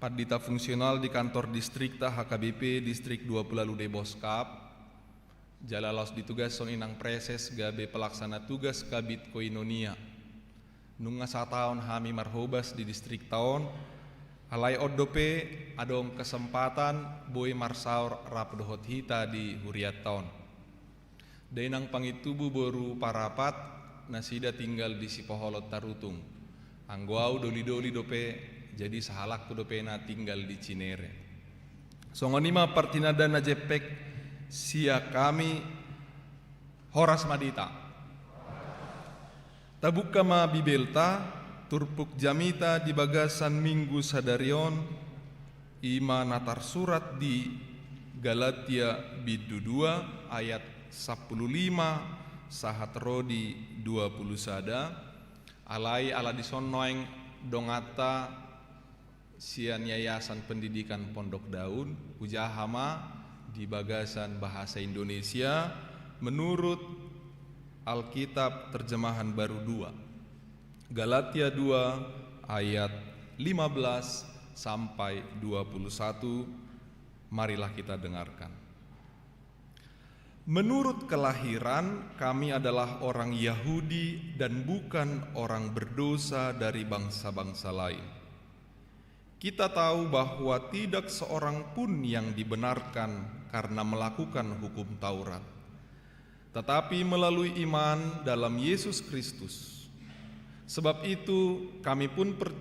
pandita fungsional di kantor distrikta H K B P Distrik dua Pulalu Deboskap, jala laos ditugashon inang preses gabe pelaksana tugas Kabid Koinonia. Nunga sataon hami marhobas di distrikta on, alai on dope adong kesempatan boi marsaor rap dohot hita di hurianta on. Dainang Pangintubu boru Parapat, nasida tinggal di Sipoholon Tarutung. Anggo au dolidoli dope, jadi sahalakku dope na tinggal di Cinere. Songon i ma partinandaan na jempek sian hami. Horas ma di hita. Tabuka ma Bibelta, turpuk jamita di bagasan Minggu sadari on, i ma na tarsurat di Galatia bindu dua ayat sampulu lima sahat ro di dua pulu sada. Alai ala dison nuaeng donganta sian Yayasan Pendidikan Pondok Daun, hujaha ma di bagasan bahasa Indonesia menurut Alkitab terjemahan baru dua. Galatia dua ayat lima belas sampai dua puluh satu, marilah kita dengarkan. Menurut kelahiran, kami adalah orang Yahudi dan bukan orang berdosa dari bangsa-bangsa lain. Kita tahu bahwa tidak seorang pun yang dibenarkan karena melakukan hukum Taurat, tetapi melalui iman dalam Yesus Kristus. Sebab itu, kami pun per-,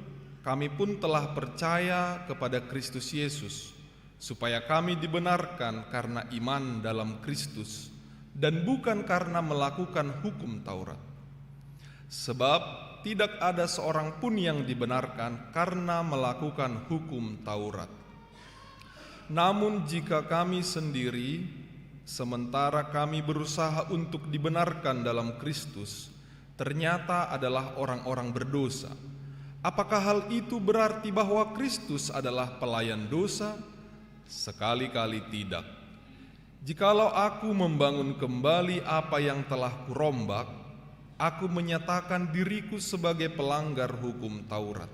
kami pun telah percaya kepada Kristus Yesus, supaya kami dibenarkan karena iman dalam Kristus dan bukan karena melakukan hukum Taurat. Sebab tidak ada seorang pun yang dibenarkan karena melakukan hukum Taurat. Namun jika kami sendiri, sementara kami berusaha untuk dibenarkan dalam Kristus, ternyata adalah orang-orang berdosa. Apakah hal itu berarti bahwa Kristus adalah pelayan dosa? Sekali-kali tidak. Jikalau aku membangun kembali apa yang telah kurombak, aku menyatakan diriku sebagai pelanggar hukum Taurat.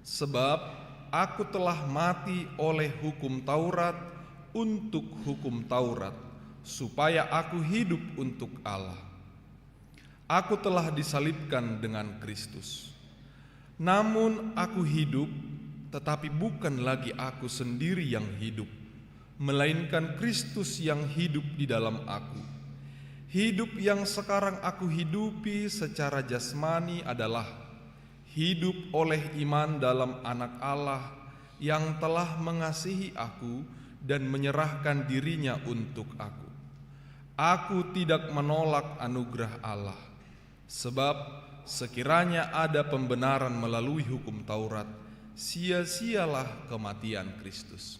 Sebab aku telah mati oleh hukum Taurat untuk hukum Taurat, supaya aku hidup untuk Allah. Aku telah disalibkan dengan Kristus. Namun aku hidup, tetapi bukan lagi aku sendiri yang hidup, melainkan Kristus yang hidup di dalam aku. Hidup yang sekarang aku hidupi secara jasmani adalah hidup oleh iman dalam Anak Allah yang telah mengasihi aku dan menyerahkan dirinya untuk aku. Aku tidak menolak anugerah Allah, sebab sekiranya ada pembenaran melalui hukum Taurat, sia-sialah kematian Kristus.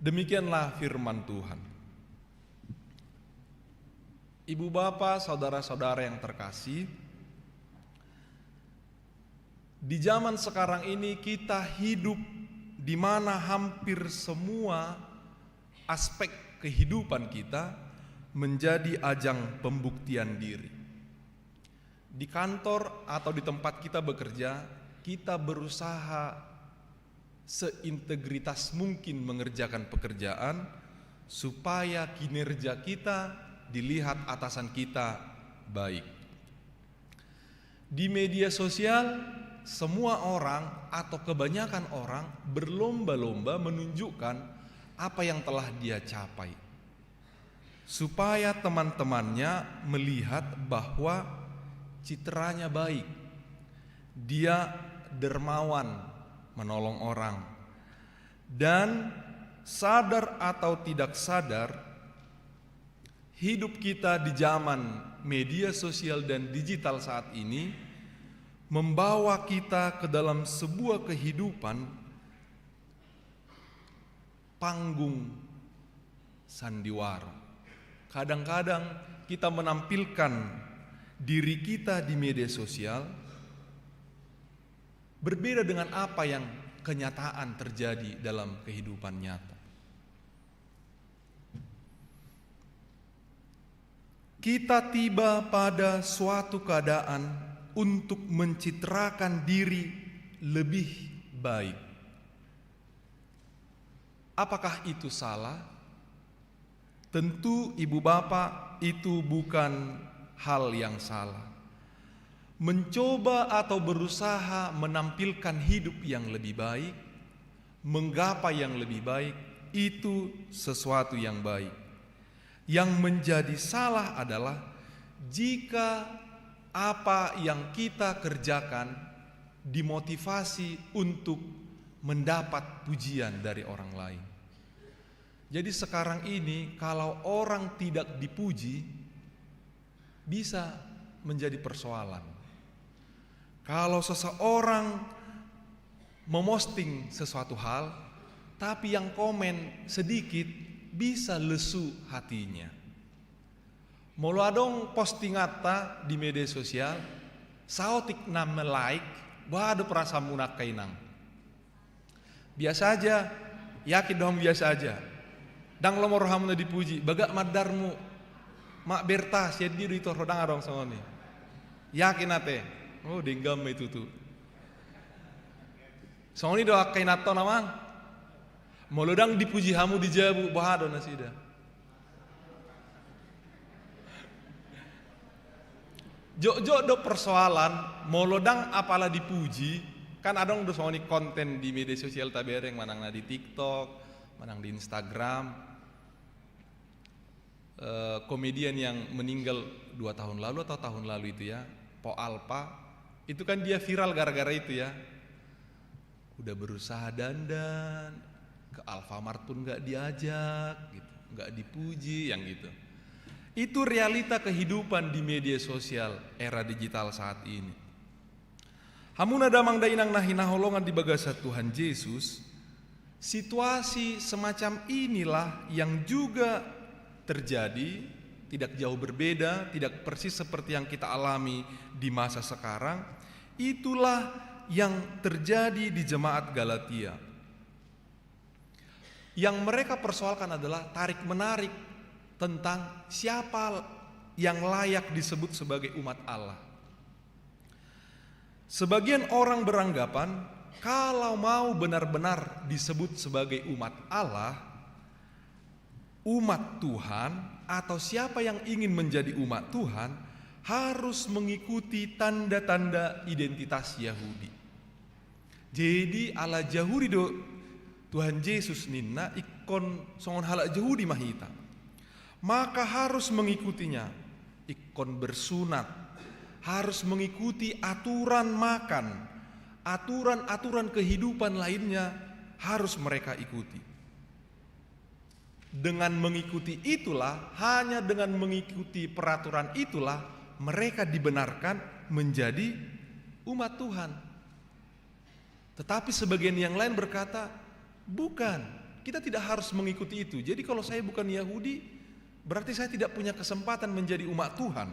Demikianlah firman Tuhan. Ibu bapa, saudara-saudara yang terkasih, di zaman sekarang ini kita hidup di mana hampir semua aspek kehidupan kita menjadi ajang pembuktian diri. Di kantor atau di tempat kita bekerja, kita berusaha seintegritas mungkin mengerjakan pekerjaan, supaya kinerja kita dilihat atasan kita baik. Di media sosial, semua orang atau kebanyakan orang berlomba-lomba menunjukkan apa yang telah dia capai, supaya teman-temannya melihat bahwa citranya baik, dia dermawan, menolong orang. Dan sadar atau tidak sadar, hidup kita di zaman media sosial dan digital saat ini membawa kita ke dalam sebuah kehidupan panggung sandiwara. Kadang-kadang kita menampilkan diri kita di media sosial berbeda dengan apa yang kenyataan terjadi dalam kehidupan nyata. Kita tiba pada suatu keadaan untuk mencitrakan diri lebih baik. Apakah itu salah? Tentu, ibu bapa, itu bukan hal yang salah. Mencoba atau berusaha menampilkan hidup yang lebih baik, menggapai yang lebih baik, itu sesuatu yang baik. Yang menjadi salah adalah jika apa yang kita kerjakan dimotivasi untuk mendapat pujian dari orang lain. Jadi, sekarang ini, kalau orang tidak dipuji, bisa menjadi persoalan. Kalau seseorang memosting sesuatu hal, tapi yang komen sedikit, bisa lesu hatinya. Molo adong postinganta di media sosial, saotik na me-like, boha do perasaanmuna, angka inang? Biasa aja, yakin do hamu biasa aja. Ndang lomo rohamuna dipuji, bagak ma andarmu. Mak Berta, sian dia do itor ho, ndang adong songon i? Yakin ate? Oh, denggan ma i tutu. Songon i do angka inanta on, amang. Molo ndang dipuji hamu di jabu, boha do nasida? Jotjot do persoalan, molo ndang apala dipuji, kan adong do songon i konten di media sosial tabereng, manang na di TikTok, manang di Instagram. Eh, komedian yang meninggal dua tahun lalu atau tahun lalu itu ya, Po Alpa, itu kan dia viral gara-gara itu ya. Udah berusaha dandan, ke Alfamart pun nggak diajak, gitu, nggak dipuji, yang gitu. Itu realita kehidupan di media sosial era digital saat ini. Hamuna damang dainang na hinaholongan di bagasan Tuhan Jesus, situasi semacam inilah yang juga terjadi, tidak jauh berbeda, tidak persis seperti yang kita alami di masa sekarang. Itulah yang terjadi di jemaat Galatia. Yang mereka persoalkan adalah tarik-menarik tentang siapa yang layak disebut sebagai umat Allah. Sebagian orang beranggapan, kalau mau benar-benar disebut sebagai umat Allah, umat Tuhan, atau siapa yang ingin menjadi umat Tuhan, harus mengikuti tanda-tanda identitas Yahudi. Jadi, ala Jahudi do Tuhan Jesus ninna, ingkon songon halak Jahudi ma hita. Maka harus mengikutinya, ingkon bersunat, harus mengikuti aturan makan, aturan-aturan kehidupan lainnya harus mereka ikuti. Dengan mengikuti itulah, hanya dengan mengikuti peraturan itulah, mereka dibenarkan menjadi umat Tuhan. Tetapi sebagian yang lain berkata, "Bukan, kita tidak harus mengikuti itu. Jadi kalau saya bukan Yahudi, berarti saya tidak punya kesempatan menjadi umat Tuhan."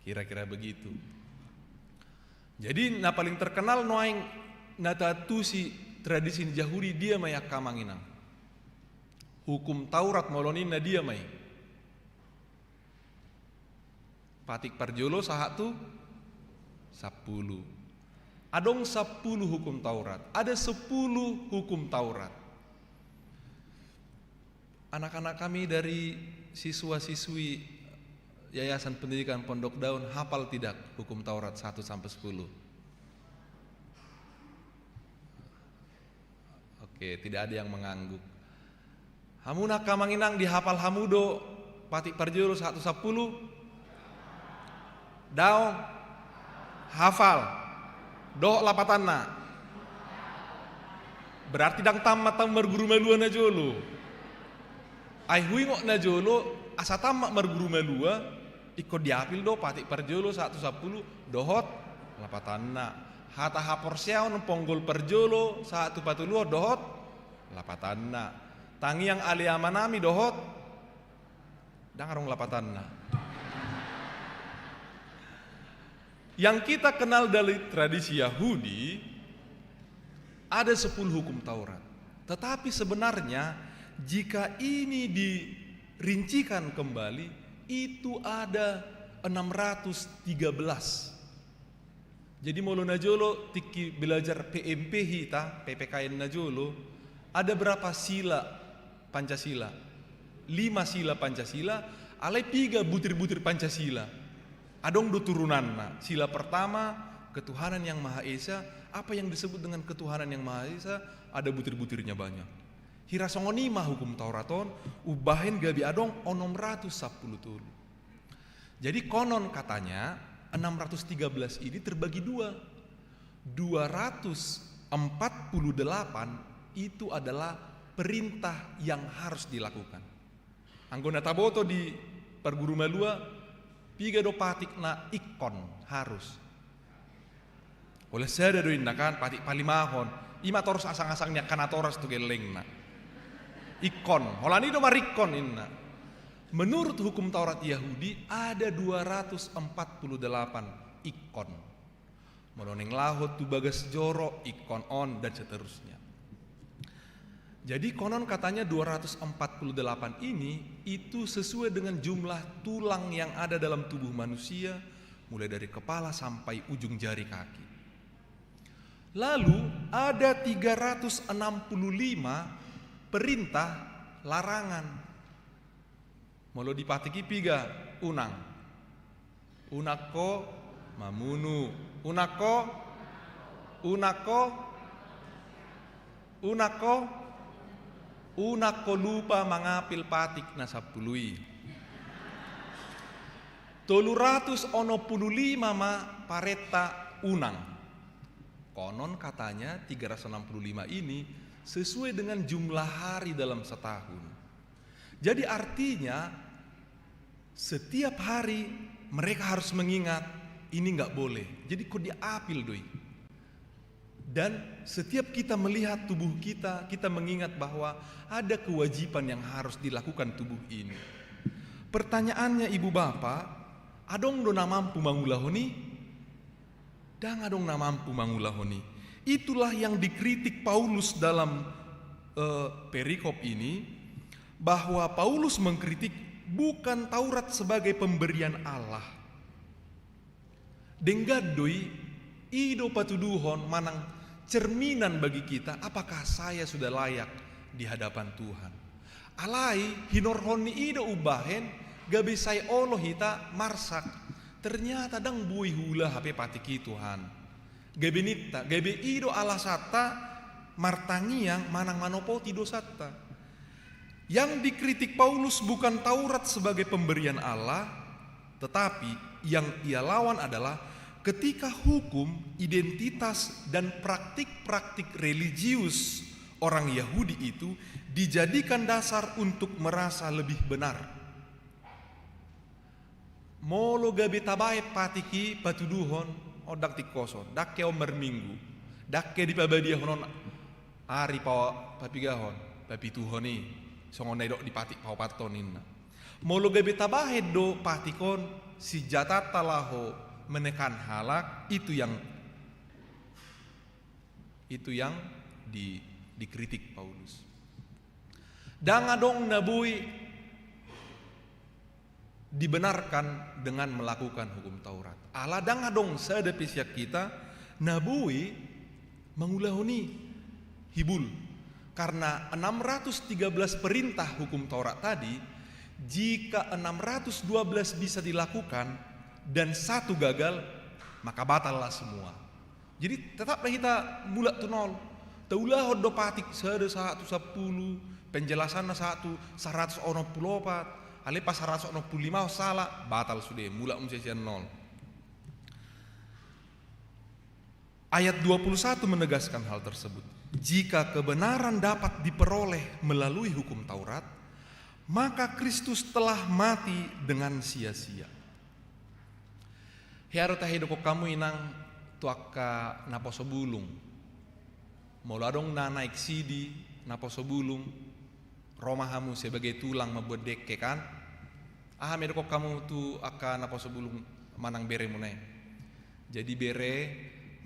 Kira-kira begitu. Jadi na paling terkenal nuaeng na taantusi tradisi ni Jahudi dia ma i, angka amang inang. Hukum Taurat molo ninna dia ma i. Patik parjolo sahat tu sampulu. Adong sampulu hukum Taurat. Ada sepuluh hukum Taurat. Anak-anak kami dari siswa-siswi Yayasan Pendidikan Pondok Daun hafal tidak Hukum Taurat satu sampai sepuluh? Oke, tidak ada yang mengangguk. Hamu na angka amang inang, dihafal hamu do patik parjolo sahat tu sampulu? Daong? Hafal. Dohot lapatanna. Berarti ndang tamat hamu marguru malua najolo. Ai huingot najolo, asa tamat marguru malua, ingkon diapil do patik parjolo sahat tu sampulu dohot lapatanna. Hata haporseaon ponggol parjolo sahat tu patoluhon dohot lapatanna. Tangiang ale amanami dohot, ndang adong lapatanna. Yang kita kenal dari tradisi Yahudi, ada sepuluh hukum Taurat. Tetapi sebenarnya, jika ini dirincikan kembali, itu ada enam ratus tiga belas. Jadi molo najolo tingki belajar P M P hita, P P K N najolo, ada berapa sila Pancasila? Lima sila Pancasila, alai piga butir-butir Pancasila? Adong do turunanna. Sila pertama, ketuhanan yang Maha Esa. Apa yang disebut dengan ketuhanan yang Maha Esa? Ada butir-butirnya banyak. Hira songon i ma Hukum Taurat on, umbahen gabe adong onom ratus sampulu tolu. Jadi konon katanya enam ratus tiga belas ini terbagi dua. Dua ratus empat puluh delapan itu adalah perintah yang harus dilakukan. Anggo na taboto di parguru malua, piga do patikna ingkon, harus? Holan sada do inna kan, patik palimahon. I ma torus asang-asang ni angka natoras tu gellengna. Ingkon, holan i do maringkon inna. Menurut Hukum Taurat Yahudi ada dua ratus empat puluh delapan ingkon. Molo naeng laho tu bagas joro, ingkon on, dan seterusnya. Jadi konon katanya dua ratus empat puluh delapan ini itu sesuai dengan jumlah tulang yang ada dalam tubuh manusia, mulai dari kepala sampai ujung jari kaki. Lalu ada tiga ratus enam puluh lima perintah larangan. Molo di patik i piga? Unang. Unang ho mamunu. Unang ho? Unang ho? Unang ho? Unang ho lupa mangapil patik na sampulu i. Tolu ratus onom puluh lima ma parenta unang. Konon katanya tiga ratus enam puluh lima ini sesuai dengan jumlah hari dalam setahun. Jadi artinya, setiap hari mereka harus mengingat, ini nggak boleh. Jadi ingkon diapil do i. Dan setiap kita melihat tubuh kita, kita mengingat bahwa ada kewajiban yang harus dilakukan tubuh ini. Pertanyaannya, ibu bapak, adong do na mampu mangulahon i? Ndang adong na mampu mangulahon i. Itulah yang dikritik Paulus dalam, eh, perikop ini, bahwa Paulus mengkritik bukan Taurat sebagai pemberian Allah. Denggan do i, i do patuduhon manang cerminan bagi kita, apakah saya sudah layak di hadapan Tuhan. Alai hinorhon ni i do umbahen gabe sai olo hita marsak. Ternyata ndang boi huula hape patik i Tuhan. Gabe ninta, gabe i do alasanta martangiang manang manopoti dosanta. Yang dikritik Paulus bukan Taurat sebagai pemberian Allah, tetapi yang ia lawan adalah ketika hukum, identitas, dan praktik-praktik religius orang Yahudi itu dijadikan dasar untuk merasa lebih benar. Molo gabe tabaen patik i patuduhon, on ndang tingkos on, ndang ke on marminggu, ndang ke dipabadiahon on ari pa-, papigahon, papituhon i, songon na nidok di patik paopathon ninna. Molo gabe tabaen do patik on sinjatanta laho menekan halak, itu yang, itu yang di-, dikritik Paulus. Ndang adong na boi dibenarkan dengan melakukan hukum Taurat. Ala ndang adong sada pe sian hita na boi mangulahon i, hibul. Karena enam ratus tiga belas perintah hukum Taurat tadi, jika enam ratus dua belas bisa dilakukan dan satu gagal, maka batallah semua. Jadi tetaplah kita mulak tu nol. Taulahon do patik sada sahat tu sampulu, penjelasanna sahat tu saratus onom pulu opat, alai pas saratus onom pulu lima salah, batal sude, mulak muse sian nol. Ayat dua puluh satu menegaskan hal tersebut. Jika kebenaran dapat diperoleh melalui hukum Taurat, maka Kristus telah mati dengan sia-sia. Hea do tahe didok hamu inang tu angka naposo bulung. Molo adong na naeng sidi naposo bulung, ro ma hamu sebagai tulang mambuat dengke kan? Aha ma didok hamu tu angka naposo bulung manang beremuna i? Jadi bere,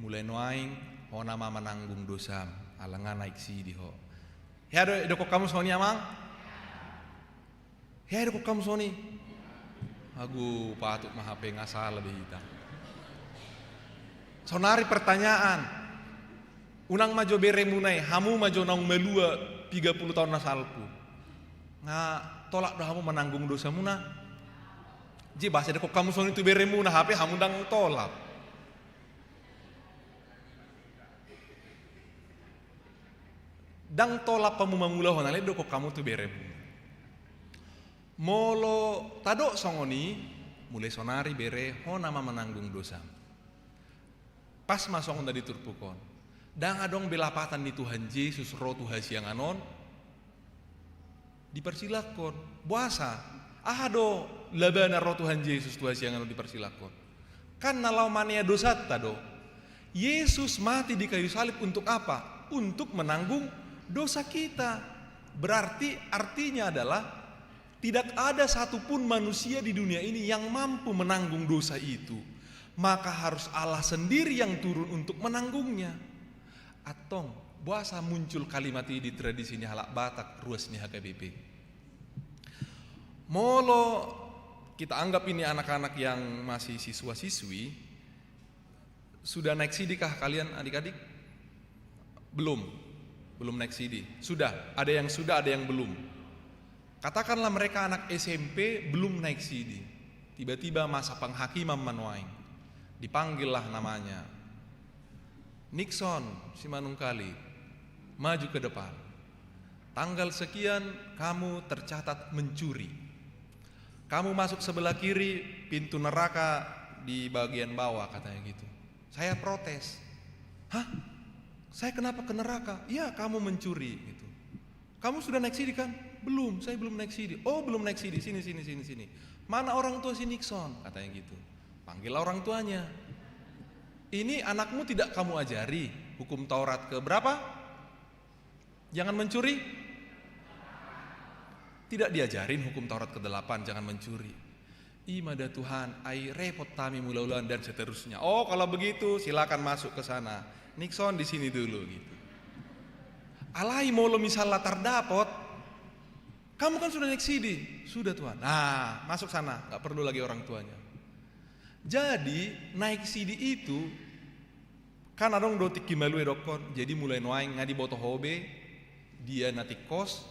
mulai nuaeng hona ma mananggung dosam, ala nga naeng sidi ho. Hea do didok hamu songon i amang? Hea didok hamu songon i? Agu, patut ma hape, nga sala be hita. Sonari pertanyaan. Unang ma jo beremuna i, hamu ma jo naung malua piga pulu taon na salpu. Nga tolap do hamu mananggung dosamuna? Jadi boasa didok hamu songon i tu beremuna, hape hamu ndang tolap. Ndang tolap hamu mangulahon, alai didok hamu tu beremuna. Molo tadok songon i, mulai sonari bere, hona ma mananggung dosam. Pas ma songon na di turpuk on. Ndang adong be lapatan ni Tuhan Jesus ro tu hasiangan on dipersilangkon. Boasa? Aha do labana ro Tuhan Jesus tu hasiangan on dipersilangkon? Kan na laho manea dosanta do. Yesus mati di kayu salib untuk apa? Untuk menanggung dosa kita. Berarti artinya adalah tidak ada satupun manusia di dunia ini yang mampu menanggung dosa itu. Maka harus Allah sendiri yang turun untuk menanggungnya. Antong, boasa muncul kalimat i di tradisi ni halak Batak ruas ni H K B P? Molo kita anggap ini anak-anak yang masih siswa-siswi, sudah naik sidi kah kalian, adik-adik? Belum. Belum naik sidi. Sudah, ada yang sudah, ada yang belum. Katakanlah mereka anak S M P, belum naik sidi. Tiba-tiba masa penghakiman ma nuaeng. Dipanggillah namanya. "Nixon Simanungkalit, maju ke depan. Tanggal sekian kamu tercatat mencuri. Kamu masuk sebelah kiri, pintu neraka di bagian bawah," katanya gitu. Saya protes. "Hah? Saya kenapa ke neraka?" "Iya, kamu mencuri," gitu. "Kamu sudah naik sidi kan?" "Belum, saya belum naik sidi." "Oh, belum naik sidi. Sini, sini, sini, sini. Mana orang tua si Nixon?" Katanya gitu. Panggillah orang tuanya. "Ini anakmu tidak kamu ajari hukum Taurat ke berapa? Jangan mencuri?" "Tidak diajarin hukum Taurat kedelapan, jangan mencuri." "I ma da Tuhan, ai repot hami mangulahon," dan seterusnya. "Oh, kalau begitu silakan masuk ke sana. Nixon di sini dulu," gitu. Alai molo misalnya tardapot, "Kamu kan sudah naik sidi." "Sudah, Tuhan." "Nah, masuk sana, nggak perlu lagi orang tuanya." Jadi, naik sidi itu, kan adong do tingki malua didokkon, jadi mulai nuaeng nga diboto ho be dia na tingkos,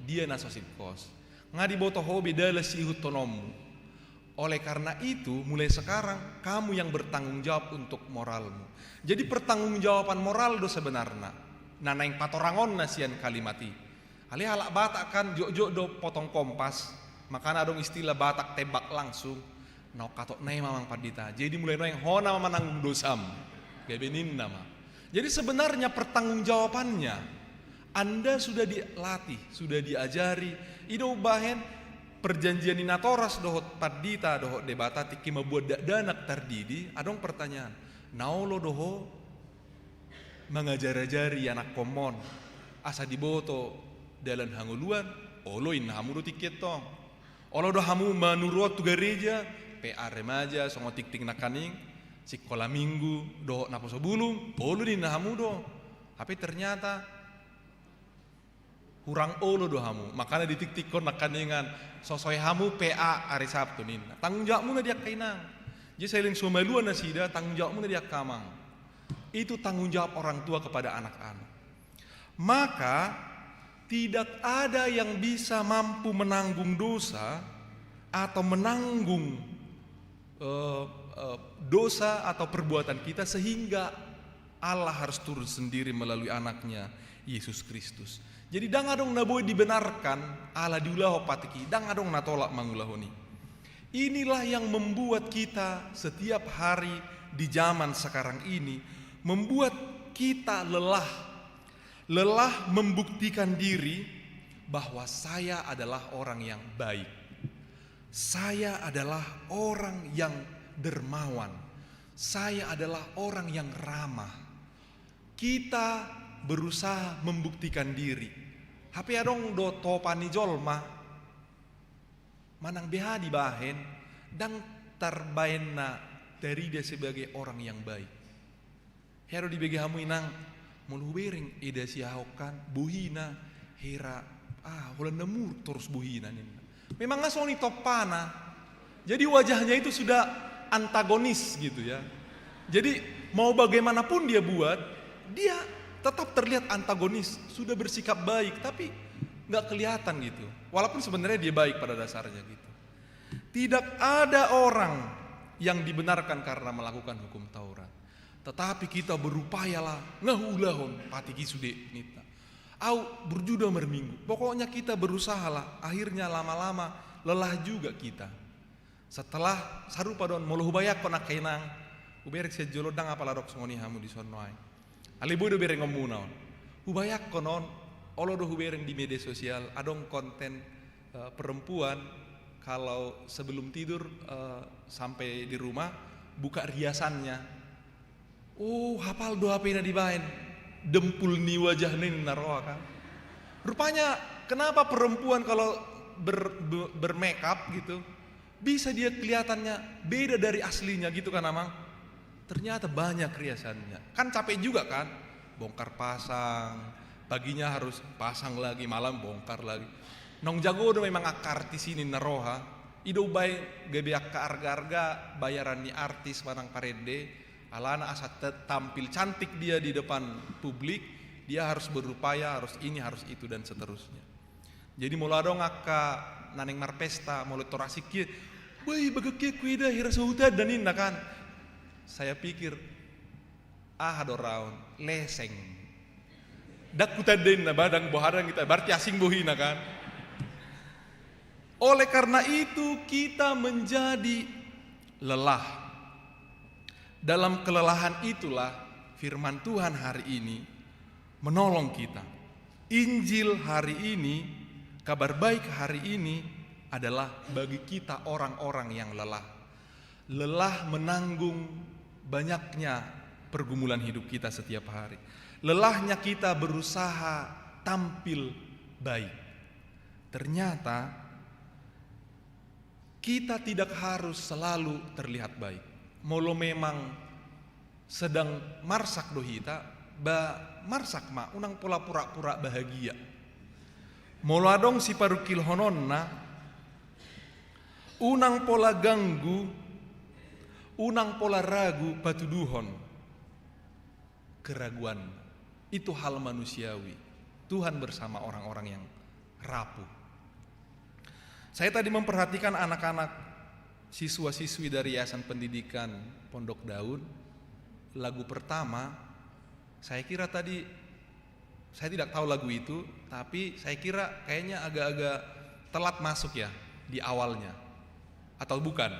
dia na so singkos. Nga diboto ho be dalan siihuthononmu. Oleh karena itu, mulai sekarang kamu yang bertanggung jawab untuk moralmu. Jadi pertanggungjawaban moral do sebenarna na naeng patorangonna sian kalimat i. Alai halak Batak kan jotjot do potong kompas, makana adong istilah Batak tembak langsung. "Na ongkatokna i ma amang pandita, jadi mulai nuaeng hona ma mananggung dosam," gabe ninna ma. Jadi sebenarnya pertanggungjawabannya, Anda sudah dilatih, sudah diajari. I do umbahen perjanjian ni natoras dohot pandita dohot Debata tingki mambuat dakdanak tardidi, adong pertanyaan. Na olo do ho mangajarajari anakkonmon asa diboto dalan hangoluan? Olo, ninna hamu do tingki antong. Olo do hamu manuruon tu gareja, P A remaja, songon tingting nangkaning, sikola minggu dohot naposo bulung? Olo, ninna hamu do. Hape ternyata hurang olo do hamu. Makana ditingtinghon nangkaningan, so soe hamu P A ari Sabtu, ninna. Tanggung jawabmuna di angka inang. Jadi selain so malua nasida, tanggung jawabmuna di angka amang. Itu tanggung jawab orang tua kepada anak-anak. Maka Tidak ada yang bisa mampu menanggung dosa atau menanggung, eh, eh, dosa atau perbuatan kita sehingga Allah harus turun sendiri melalui Anaknya, Yesus Kristus. Jadi, ndang adong na boi dibenarkan Allah diulahon patik i, ndang adong na tolap mangulahon i. Inilah yang membuat kita setiap hari di zaman sekarang ini, membuat kita lelah. Lelah membuktikan diri bahwa saya adalah orang yang baik. Saya adalah orang yang dermawan. Saya adalah orang yang ramah. Kita berusaha membuktikan diri. Hape adong do topa ni jolma, manang beha dibahen, ndang tarbahenna tarida sebagai orang yang baik. Hea do dibege hamu inang, molo hubereng eda siahok kan, bohina, hera, ah, holan na muruk torus bohina ninna. Memang nga songon i tompana. Jadi wajahnya itu sudah antagonis gitu ya. Jadi mau bagaimanapun dia buat, dia tetap terlihat antagonis, sudah bersikap baik, tapi nggak kelihatan gitu. Walaupun sebenarnya dia baik pada dasarnya gitu. Tidak ada orang yang dibenarkan karena melakukan hukum Taurat. Tetapi kita berupayalah, nga huulahon patik i sude ninna. Au burju do marminggu. Pokoknya kita berusahalah, akhirnya lama-lama lelah juga kita. Setelah sarupa do on, molo hubayangkon angka inang, hubereng sian jolo ndang apala adong songon i hamu dison nuaeng. Alai boi do berengonmuna on. Hubayangkon on, olo do hubereng di media sosial, adong konten, eh, perempuan kalau sebelum tidur, eh, sampai di rumah, buka riasannya. Oh, hapal do hape na dibahen. Dempul ni wajah ninna roha kan. Rupanya, kenapa perempuan kalau ber-, be-, bermakeup gitu, bisa dia kelihatannya beda dari aslinya gitu kan, Amang? Ternyata banyak riasannya. Kan capek juga kan? Bongkar pasang, paginya harus pasang lagi, malam bongkar lagi. Naung jago do memang angka artis i ninna roha. I do umbahen gabe angka arga-arga bayaran ni artis manang parende, alana asa te-, tampil cantik dia di depan publik, dia harus berupaya, harus ini, harus itu, dan seterusnya. Jadi molo adong angka na naeng marpesta, molo torasik i, "Woi, bagak i, huida hira so hutanda," ninna kan. Saya pikir, "Aha do raon, leseng. Ndang hutanda," ninna, ba ndang boha do hita, berarti asing bohina kan. Oleh karena itu kita menjadi lelah. Dalam kelelahan itulah firman Tuhan hari ini menolong kita. Injil hari ini, kabar baik hari ini adalah bagi kita orang-orang yang lelah. Lelah menanggung banyaknya pergumulan hidup kita setiap hari. Lelahnya kita berusaha tampil baik. Ternyata kita tidak harus selalu terlihat baik. Molo memang sedang marsak do hita, ba marsak ma, unang pola pura-pura bahagia. Molo adong siparungkilhononna, unang pola ganggu, unang pola ragu patuduhon keraguan. Itu hal manusiawi. Tuhan bersama orang-orang yang rapuh. Saya tadi memperhatikan anak-anak siswa-siswi dari Yayasan Pendidikan Pondok Daun. Lagu pertama, saya kira tadi, saya tidak tahu lagu itu, tapi saya kira kayaknya agak-agak telat masuk ya di awalnya. Atau bukan?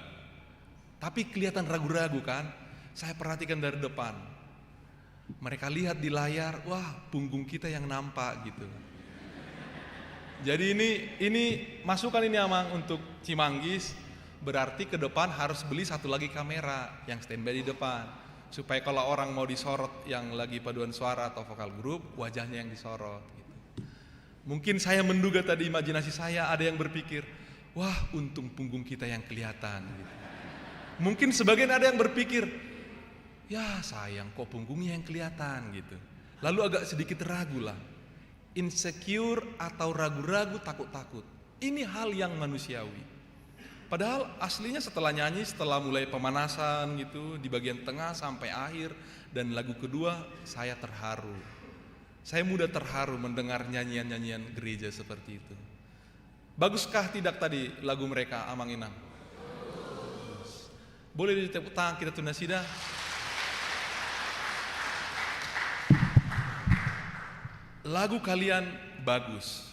Tapi kelihatan ragu-ragu kan? Saya perhatikan dari depan. Mereka lihat di layar, wah, punggung kita yang nampak gitu. Jadi ini, ini masukan ini, Amang, untuk Cimanggis, berarti ke depan harus beli satu lagi kamera yang standby di depan. Supaya kalau orang mau disorot yang lagi paduan suara atau vokal group, wajahnya yang disorot gitu. Mungkin saya menduga tadi, imajinasi saya, ada yang berpikir, "Wah, untung punggung kita yang kelihatan," gitu. Mungkin sebagian ada yang berpikir, "Ya sayang, kok punggungnya yang kelihatan," gitu. Lalu agak sedikit ragu lah. Insecure atau ragu-ragu, takut-takut. Ini hal yang manusiawi. Padahal aslinya setelah nyanyi, setelah mulai pemanasan gitu, di bagian tengah sampai akhir, dan lagu kedua, saya terharu. Saya mudah terharu mendengar nyanyian-nyanyian gereja seperti itu. Baguskah tidak tadi lagu mereka, Amang Inang? Boleh ditepuk tangan kita tu nasida? Lagu kalian bagus.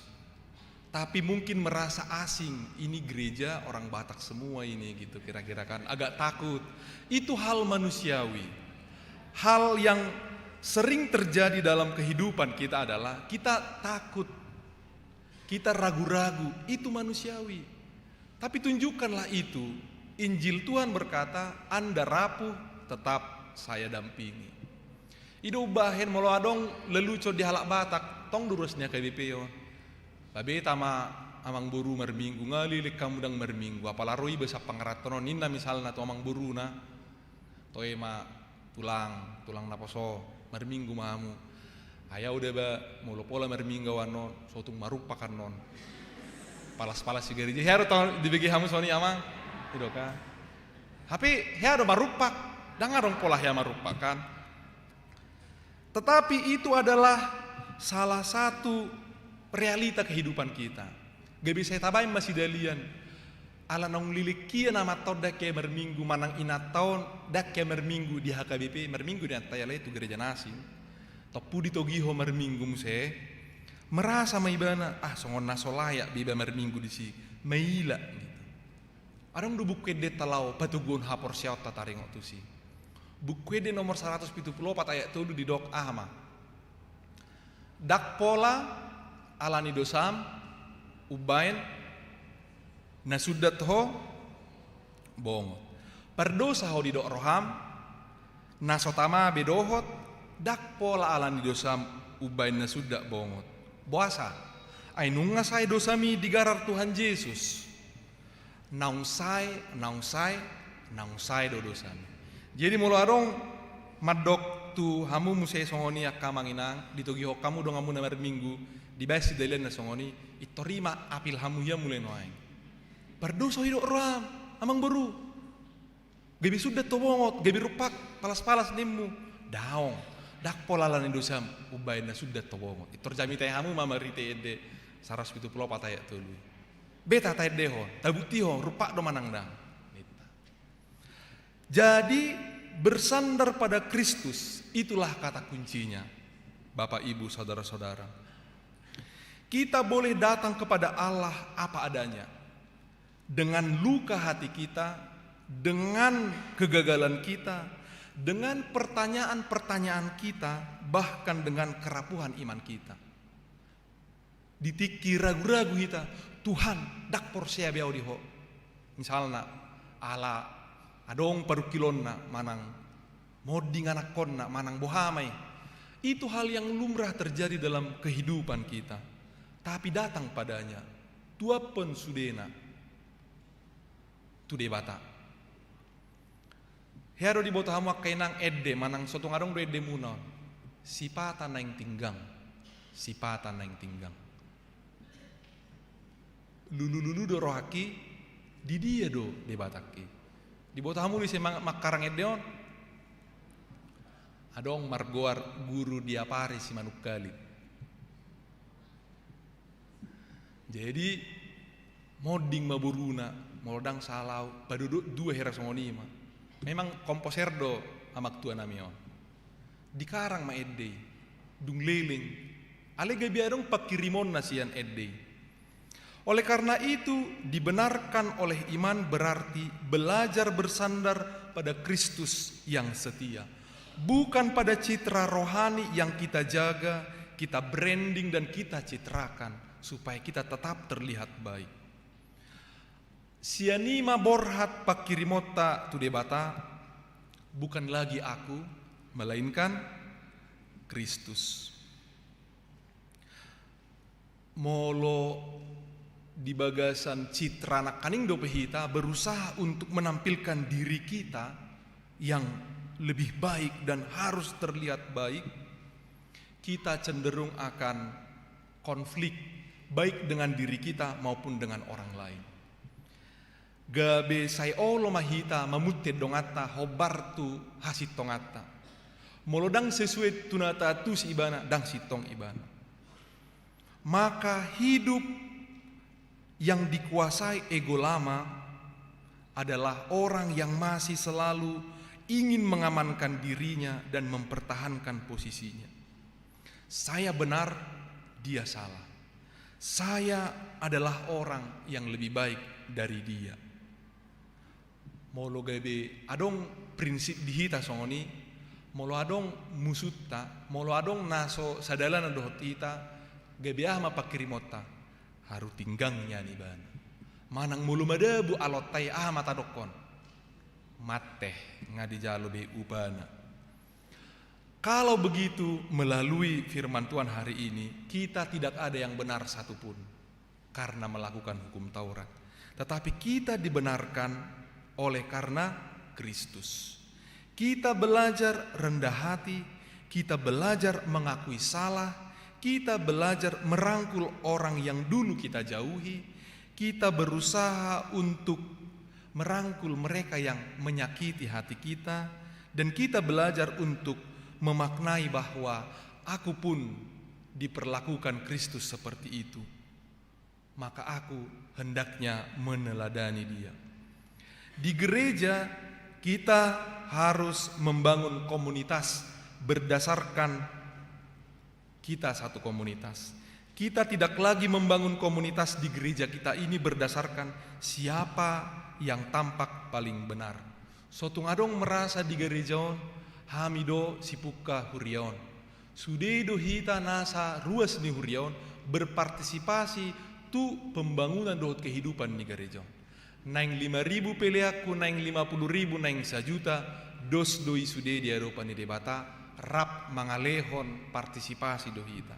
Tapi mungkin merasa asing, ini gereja orang Batak semua ini gitu kira-kira kan, agak takut. Itu hal manusiawi. Hal yang sering terjadi dalam kehidupan kita adalah kita takut, kita ragu-ragu, itu manusiawi. Tapi tunjukkanlah itu, Injil Tuhan berkata, "Anda rapuh, tetap saya dampingi." I do umbahen molo adong lelucon di halak Batak, tong do ruas ni H K B P on. Ba beta ma amangboru marminggu, nga leleng hamu ndang marminggu, apala ro iba sian pangarantoan on, ninna misalna tu amangboruna. Toe ma tulang, tulang naposo, marminggu ma hamu. Ai au da ba, molo pola marminggu au annon, so tung marumpak annon. Palas-palas sigareja, hea do tong dibege hamu songon i, Amang? I do kan. Hape hea do marumpak, ndang adong pola hea marumpak kan. Tetapi itu adalah salah satu realita kehidupan kita. Gabe sai tabaen ma sidalian. Ala naung leleng hea amanta on ndang hea marminggu, manang inanta on ndang hea marminggu di H K B P, marminggu di inanta i alai tu gereja na asing. Tompu ditogihon marminggu muse, merasa ma ibana, ah, songon na so layak be iba marminggu disi, maila gitu. Adong do Buku Endenta laho patoguhon haporseaonta taringot tusi. Buku Ende nomor saratus pitu pulu opat ayat tolu didok aha ma? Ndang pola ala ni dosam umbaen na sundat ho bongot. Pardosa ho didok roham, na so tama be dohot, ndang pola ala ni dosam umbaen na sundat bongot. Boasa? Ai nunga sae dosami digarar Tuhan Jesus. Naung sae, naung sae, naung sae do dosami. Jadi molo adong mandok tu hamu muse songon i angka amang inang, ditogihon hamu donganmuna marminggu, dibaen sidalian na songon i, pintor i ma apil hamu hea mulai nuaeng. Pardosa ho didok roham, amangboru. Gabe sundat ho bongot, gabe rumpak, palas-palas nimmu. Daong, ndang pola ala ni dosam umbaen na sundat ho bongot. Pintor jamita i hamu ma marhite Ende saratus pitu pulu opat ayat tolu. Be ta taendehon, tabuktihon, rumpak do manang ndang. Jadi, bersandar pada Kristus, itulah kata kuncinya, Bapak, Ibu, saudara-saudara. Kita boleh datang kepada Allah apa adanya. Dengan luka hati kita, dengan kegagalan kita, dengan pertanyaan-pertanyaan kita, bahkan dengan kerapuhan iman kita. Di tingki ragu-ragu hita, "Tuhan, ndang porsea be au di Ho." Misalna, ala adong parungkilonna, manang monding anakkonna, manang boha ma i. Itu hal yang lumrah terjadi dalam kehidupan kita. Tapi datang padanya, tuaphon sudena tu Debata. Hea do diboto hamu angka inang ende, manang so tung adong do endemuna on. Sipata naeng tinggang. Sipata naeng tinggang. Lulu-lulu do rohangki, di dia do Debatangki. Diboto hamu do ise mang-, mangkarang ende on? Adong margoar Guru Diapari Simanungkalit. Jadi, monding ma boruna, molo ndang sala au, padodot dua hira songon i ma. Memang komposer do amangtua nami on. Dikarang ma ende i, dung leleng. Alai gabe adong pangkirimonna sian ende i. Oleh karena itu, dibenarkan oleh iman berarti belajar bersandar pada Kristus yang setia. Bukan pada citra rohani yang kita jaga, kita branding dan kita citrakan supaya kita tetap terlihat baik. Sian i ma borhat pangkirimonta tu Debata, bukan lagi aku, melainkan Kristus. Molo di bagasan citra nangkaning dope hita berusaha untuk menampilkan diri kita yang lebih baik dan harus terlihat baik, kita cenderung akan konflik, baik dengan diri kita maupun dengan orang lain. Gabe sai olo ma hita mamuntun donganta hombar tu hasintonganta. Molo ndang sesuai tu na taantusi ibana, ndang sintong ibana. Maka hidup yang dikuasai ego lama adalah orang yang masih selalu ingin mengamankan dirinya dan mempertahankan posisinya. Saya benar, dia salah. Saya adalah orang yang lebih baik dari dia. Molo gabe adong prinsip di hita songon i, molo adong musunta, molo adong na so sadalanan dohot hita, gabe aha ma pangkirimonta? Haru tinggang nian ibana. Manang molo madabu alonta i, aha ma tadokkon? Mate, nga dijalo be upana. Kalau begitu, melalui firman Tuhan hari ini, kita tidak ada yang benar satupun karena melakukan hukum Taurat. Tetapi kita dibenarkan oleh karena Kristus. Kita belajar rendah hati, kita belajar mengakui salah, kita belajar merangkul orang yang dulu kita jauhi, kita berusaha untuk merangkul mereka yang menyakiti hati kita, dan kita belajar untuk memaknai bahwa aku pun diperlakukan Kristus seperti itu, maka aku hendaknya meneladani dia. Di gereja, kita harus membangun komunitas berdasarkan kita satu komunitas. Kita tidak lagi membangun komunitas di gereja kita ini berdasarkan siapa yang tampak paling benar. So tung adong merasa di gereja on, hami do sipungka huria on. Sude do hita nasa ruas ni huria on berpartisipasi tu pembangunan dohot kehidupan ni gereja on. Naeng lima ribu peleanku, naeng lima puluh ribu, naeng sajuta, dos do i sude di adopan ni Debata, rap mangalehon partisipasi do hita.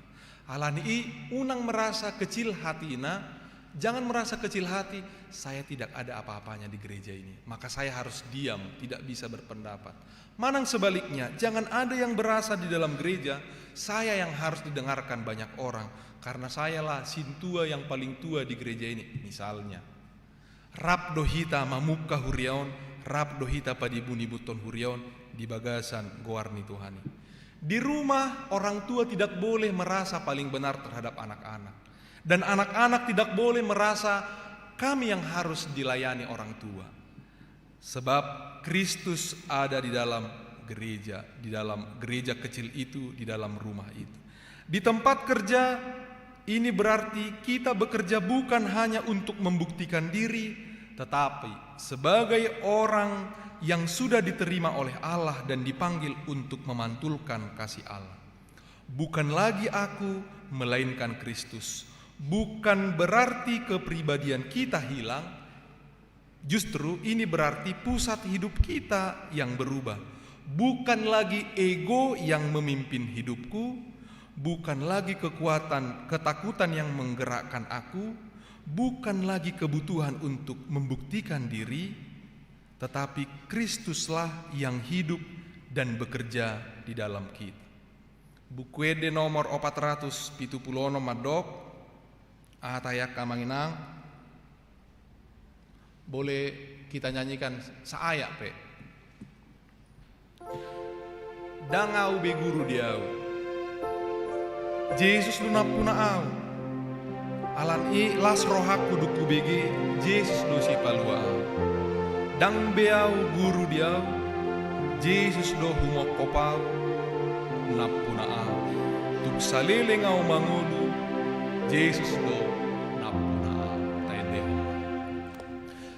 Alani i, unang merasa kecil hatina, jangan merasa kecil hati, saya tidak ada apa-apanya di gereja ini, maka saya harus diam, tidak bisa berpendapat. Manang sebaliknya, jangan ada yang berasa di dalam gereja, saya yang harus didengarkan banyak orang, karena sayalah sintua yang paling tua di gereja ini, misalnya. Rap do hita mamungka huria on, rap do hita panimbunimbunhon huria on di bagasan goar ni Tuhan i. Di rumah, orang tua tidak boleh merasa paling benar terhadap anak-anak. Dan anak-anak tidak boleh merasa kami yang harus dilayani orang tua. Sebab Kristus ada di dalam gereja, di dalam gereja kecil itu, di dalam rumah itu. Di tempat kerja, ini berarti kita bekerja bukan hanya untuk membuktikan diri, tetapi sebagai orang yang sudah diterima oleh Allah dan dipanggil untuk memantulkan kasih Allah. Bukan lagi aku, melainkan Kristus. Bukan berarti kepribadian kita hilang, justru ini berarti pusat hidup kita yang berubah. Bukan lagi ego yang memimpin hidupku, bukan lagi kekuatan, ketakutan yang menggerakkan aku, bukan lagi kebutuhan untuk membuktikan diri, tetapi Kristuslah yang hidup dan bekerja di dalam kita. Buku Ende nomor opat ratus pitu pulu onom mandok, aha tahe angka amang inang, boleh kita nyanyikan saayat pe. Ndang ahu be guru di ahu, Jesus do nampuna ahu. Alani i las rohangku dung hubege, Jesus do sipalua ahu. Ndang be ahu guru di ahu, Jesus do humongkop ahu, nampuna ahu. Tung saleleng ahu mangolu, Jesus do nampuna ahu. Taendehon.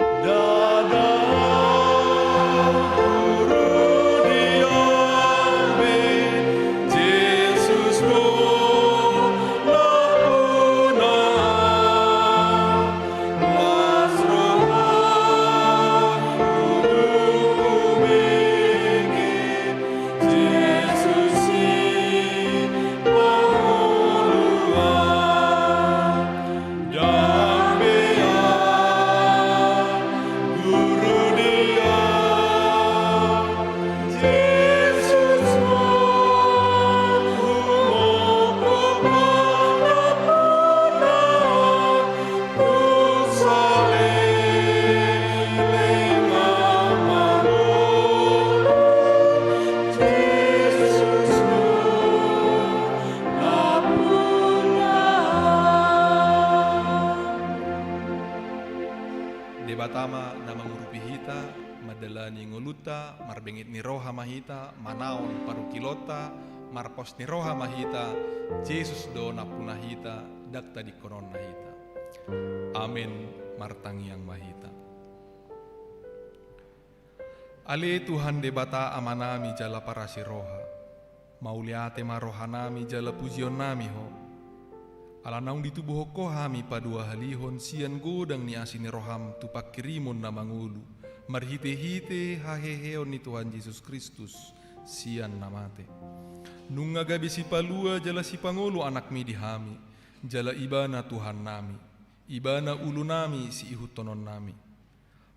Ndada guru di ahu be, Jesus do nampuna ahu. Las rohangku dung hubege, Jesus sipalua ahu. Tama na mangurupi hita, mandalani ngolunta, marbenget ni roha ma hita, manaon parungkilonta, marpos ni roha ma hita, Jesus do nampuna hita, ndang tadingkononna hita. Amen. Martangiang ma hita. Ale Tuhan Debata Amanami jala parasi roha, mauliate ma rohanami jala pujionnami Ho. Ala naung ditubuhon Ho hami paduahalihon sian godang ni asi ni roham tu pangkirimon na mangolu, marhitehite haheheon ni Tuhan Jesus Kristus sian na mate. Nunga gabe sipalua jala sipangolu anakmi di hami, jala Ibana Tuhannami, Ibana ulunami siihuthononnami.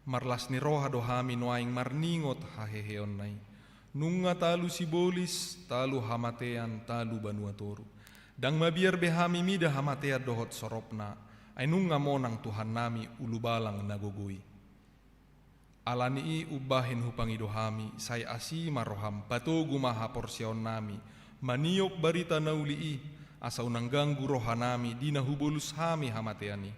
Marlas ni roha do hami nuaeng marningot haheheonna i. Nunga talu sibolis, talu hamatean, talu banua toru. Ndang mabiar be hami mida hamatean dohot soropna, ai nunga monang Tuhannami ulubalang na gogo i. Ala ni i umbahen hupangido hami, sai asi ma roham, patogu ma haporseaonnami, maniop barita na uli i, asa unang ganggu rohanami di na hubolus hami hamatean i.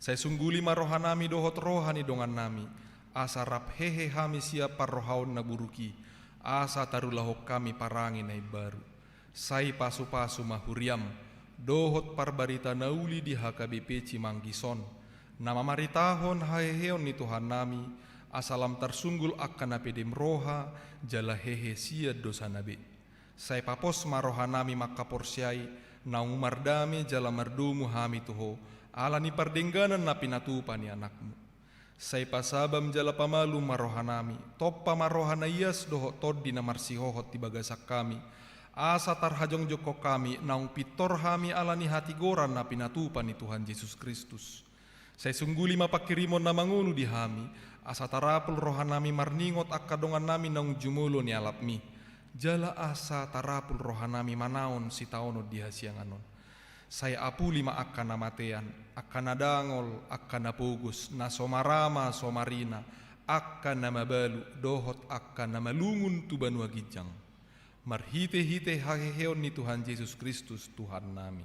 Sai sungguli ma rohanami dohot roha ni dongannami, asa rap hehe hami sian parrohaon na buruk i, asa tarulahon hami parange na imbaru. Sai pasupasu ma huriam, dohot parbarita na uli di H K B P Cimanggis on, na mamaritahon haheheon ni Tuhannami, asa lam tarsunggul angka na pedem roha, jala hehe sian dosana be. Sai papos ma rohanami mangkaporseai, naung mardame jala mardomu hami tu Ho, ala ni pardengganan na pinatupa ni Anakmu. Sai pasabam jala pamalum ma rohanami, tompa ma roha na ias dohot tondi na marsihohot di bagasan hami, asa tarhajongjonghon hami, naung pintor hami ala ni hatigoran na pinatupa ni Tuhan Jesus Kristus. Sai sungguli ma pangkirimon na mangolu di hami, asa tarapul rohanami marningot angka dongannami naung jumolo nialapmi, jala asa tarapul rohanami manaon sitaonon di hasiangan on. Sai apuli ma angka na matean, angka na dangol, angka na pogos, na so marama, so marina, angka na mabalu, dohot angka na malungun tu banua ginjang. Marhitehite haheheon ni Tuhan Jesus Kristus Tuhannami.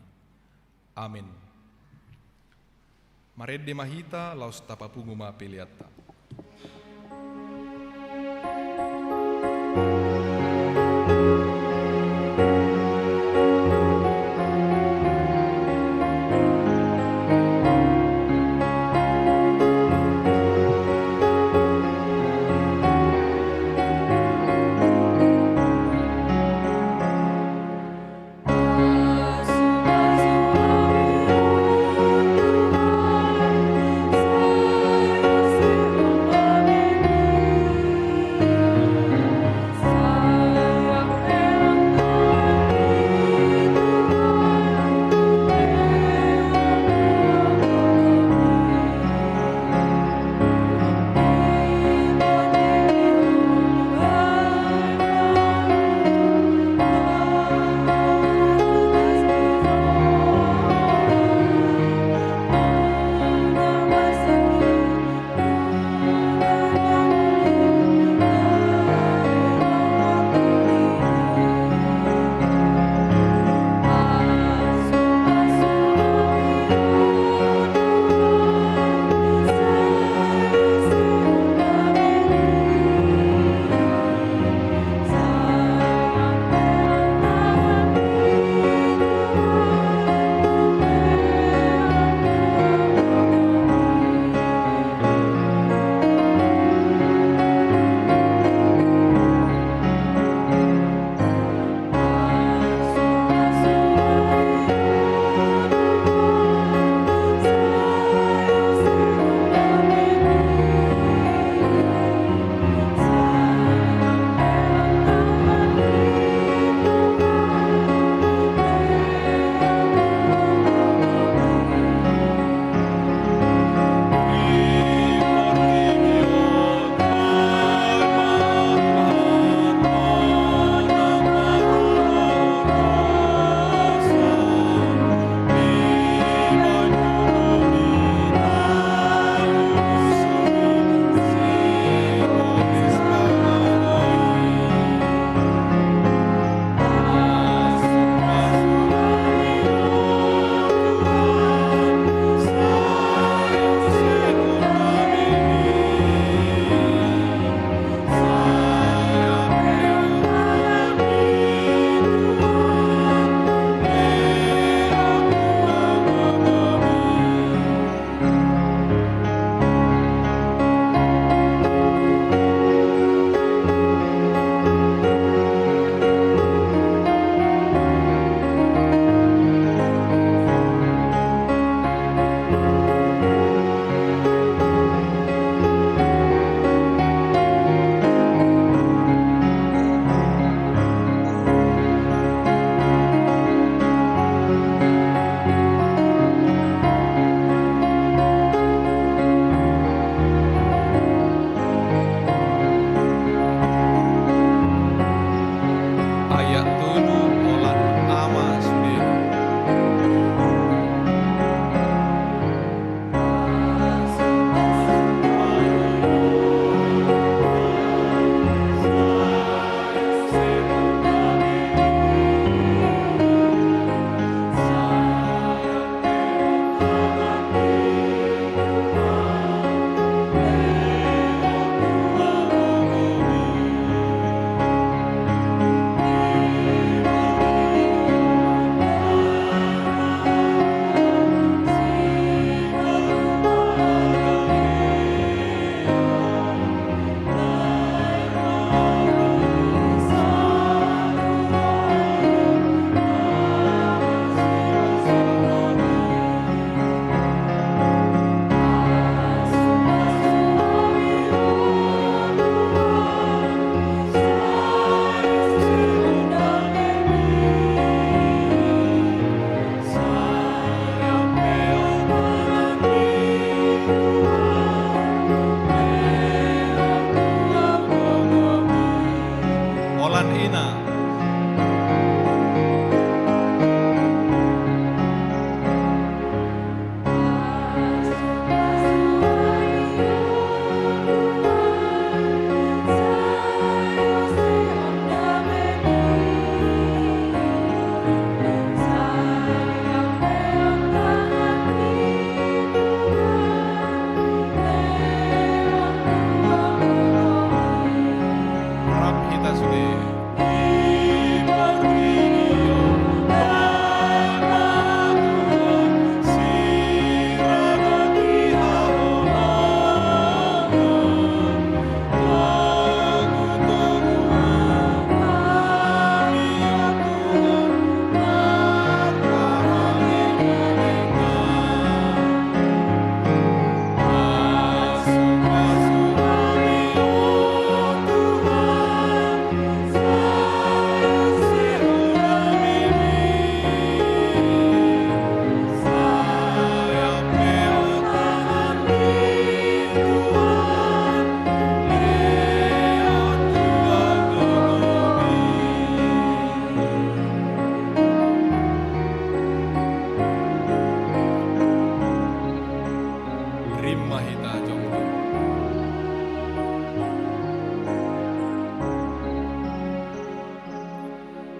Amen. Marende ma hita, laos tapapungu ma peleanta.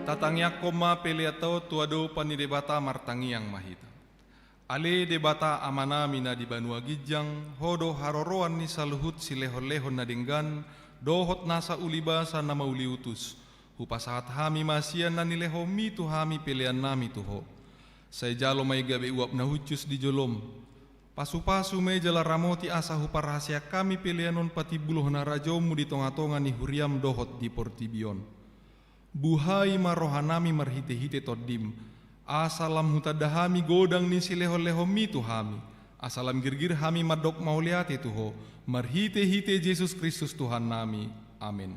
Tatangiangkon ma peleanta on tu adopan ni Debata. Martangiang ma hita. Ale Debata Amanami na di banua ginjang, Ho do haroroan ni saluhut silehonlehon na denggan dohot nasa ulibasa na mauliutus. Hupasahat hami ma sian na nilehonMi tu hami peleannami tu Ho. Sai jalo ma i gabe uap na hushus di joloM. Pasupasu ma i jala ramoti asa huparhaseang hami pelean on patimbulhon harajaonMu di tongatonga ni huriaM dohot di portibi on. Buhai ma rohanami marhitehite TondiM, asa lam hutanda hami godang ni silehonlehonMi tu hami, asa lam girgir hami mandok mauliate tu Ho, marhitehite Jesus Kristus Tuhannami. Amen.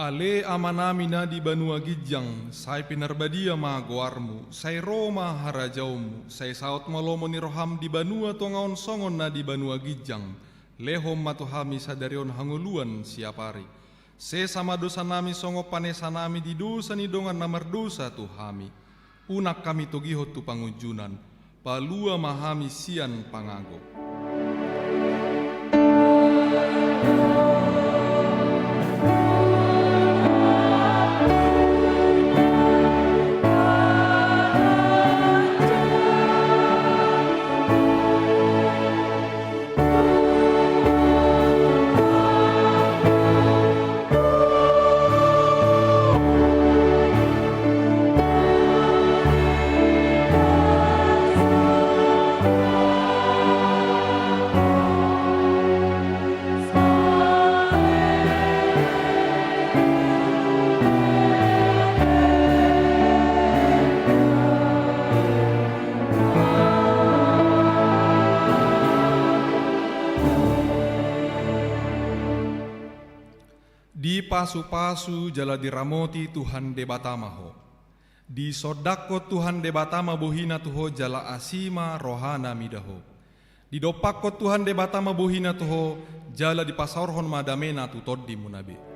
Ale Amanami na di banua ginjang, sai pinarbadia ma goarMu, sai ro ma harajaonMu, sai saut ma lomo ni rohaM di banua tonga on songon na di banua ginjang. Lehon ma tu hami sadari on hangoluan siapari. Sesa ma dosanami songon panesanami di dosa ni dongan na mardosa tu hami. Unang hami togihon tu pangunjunan, palua ma hami sian pangago. Dipasupasu jala diramoti Tuhan Debata ma ho. Disondangkon Tuhan Debata ma bohiNa tu ho jala asi ma rohaNa mida ho. Didompakkon Tuhan Debata ma bohiNa tu ho jala dipasaorhon ma dameNa tu tondimuna be.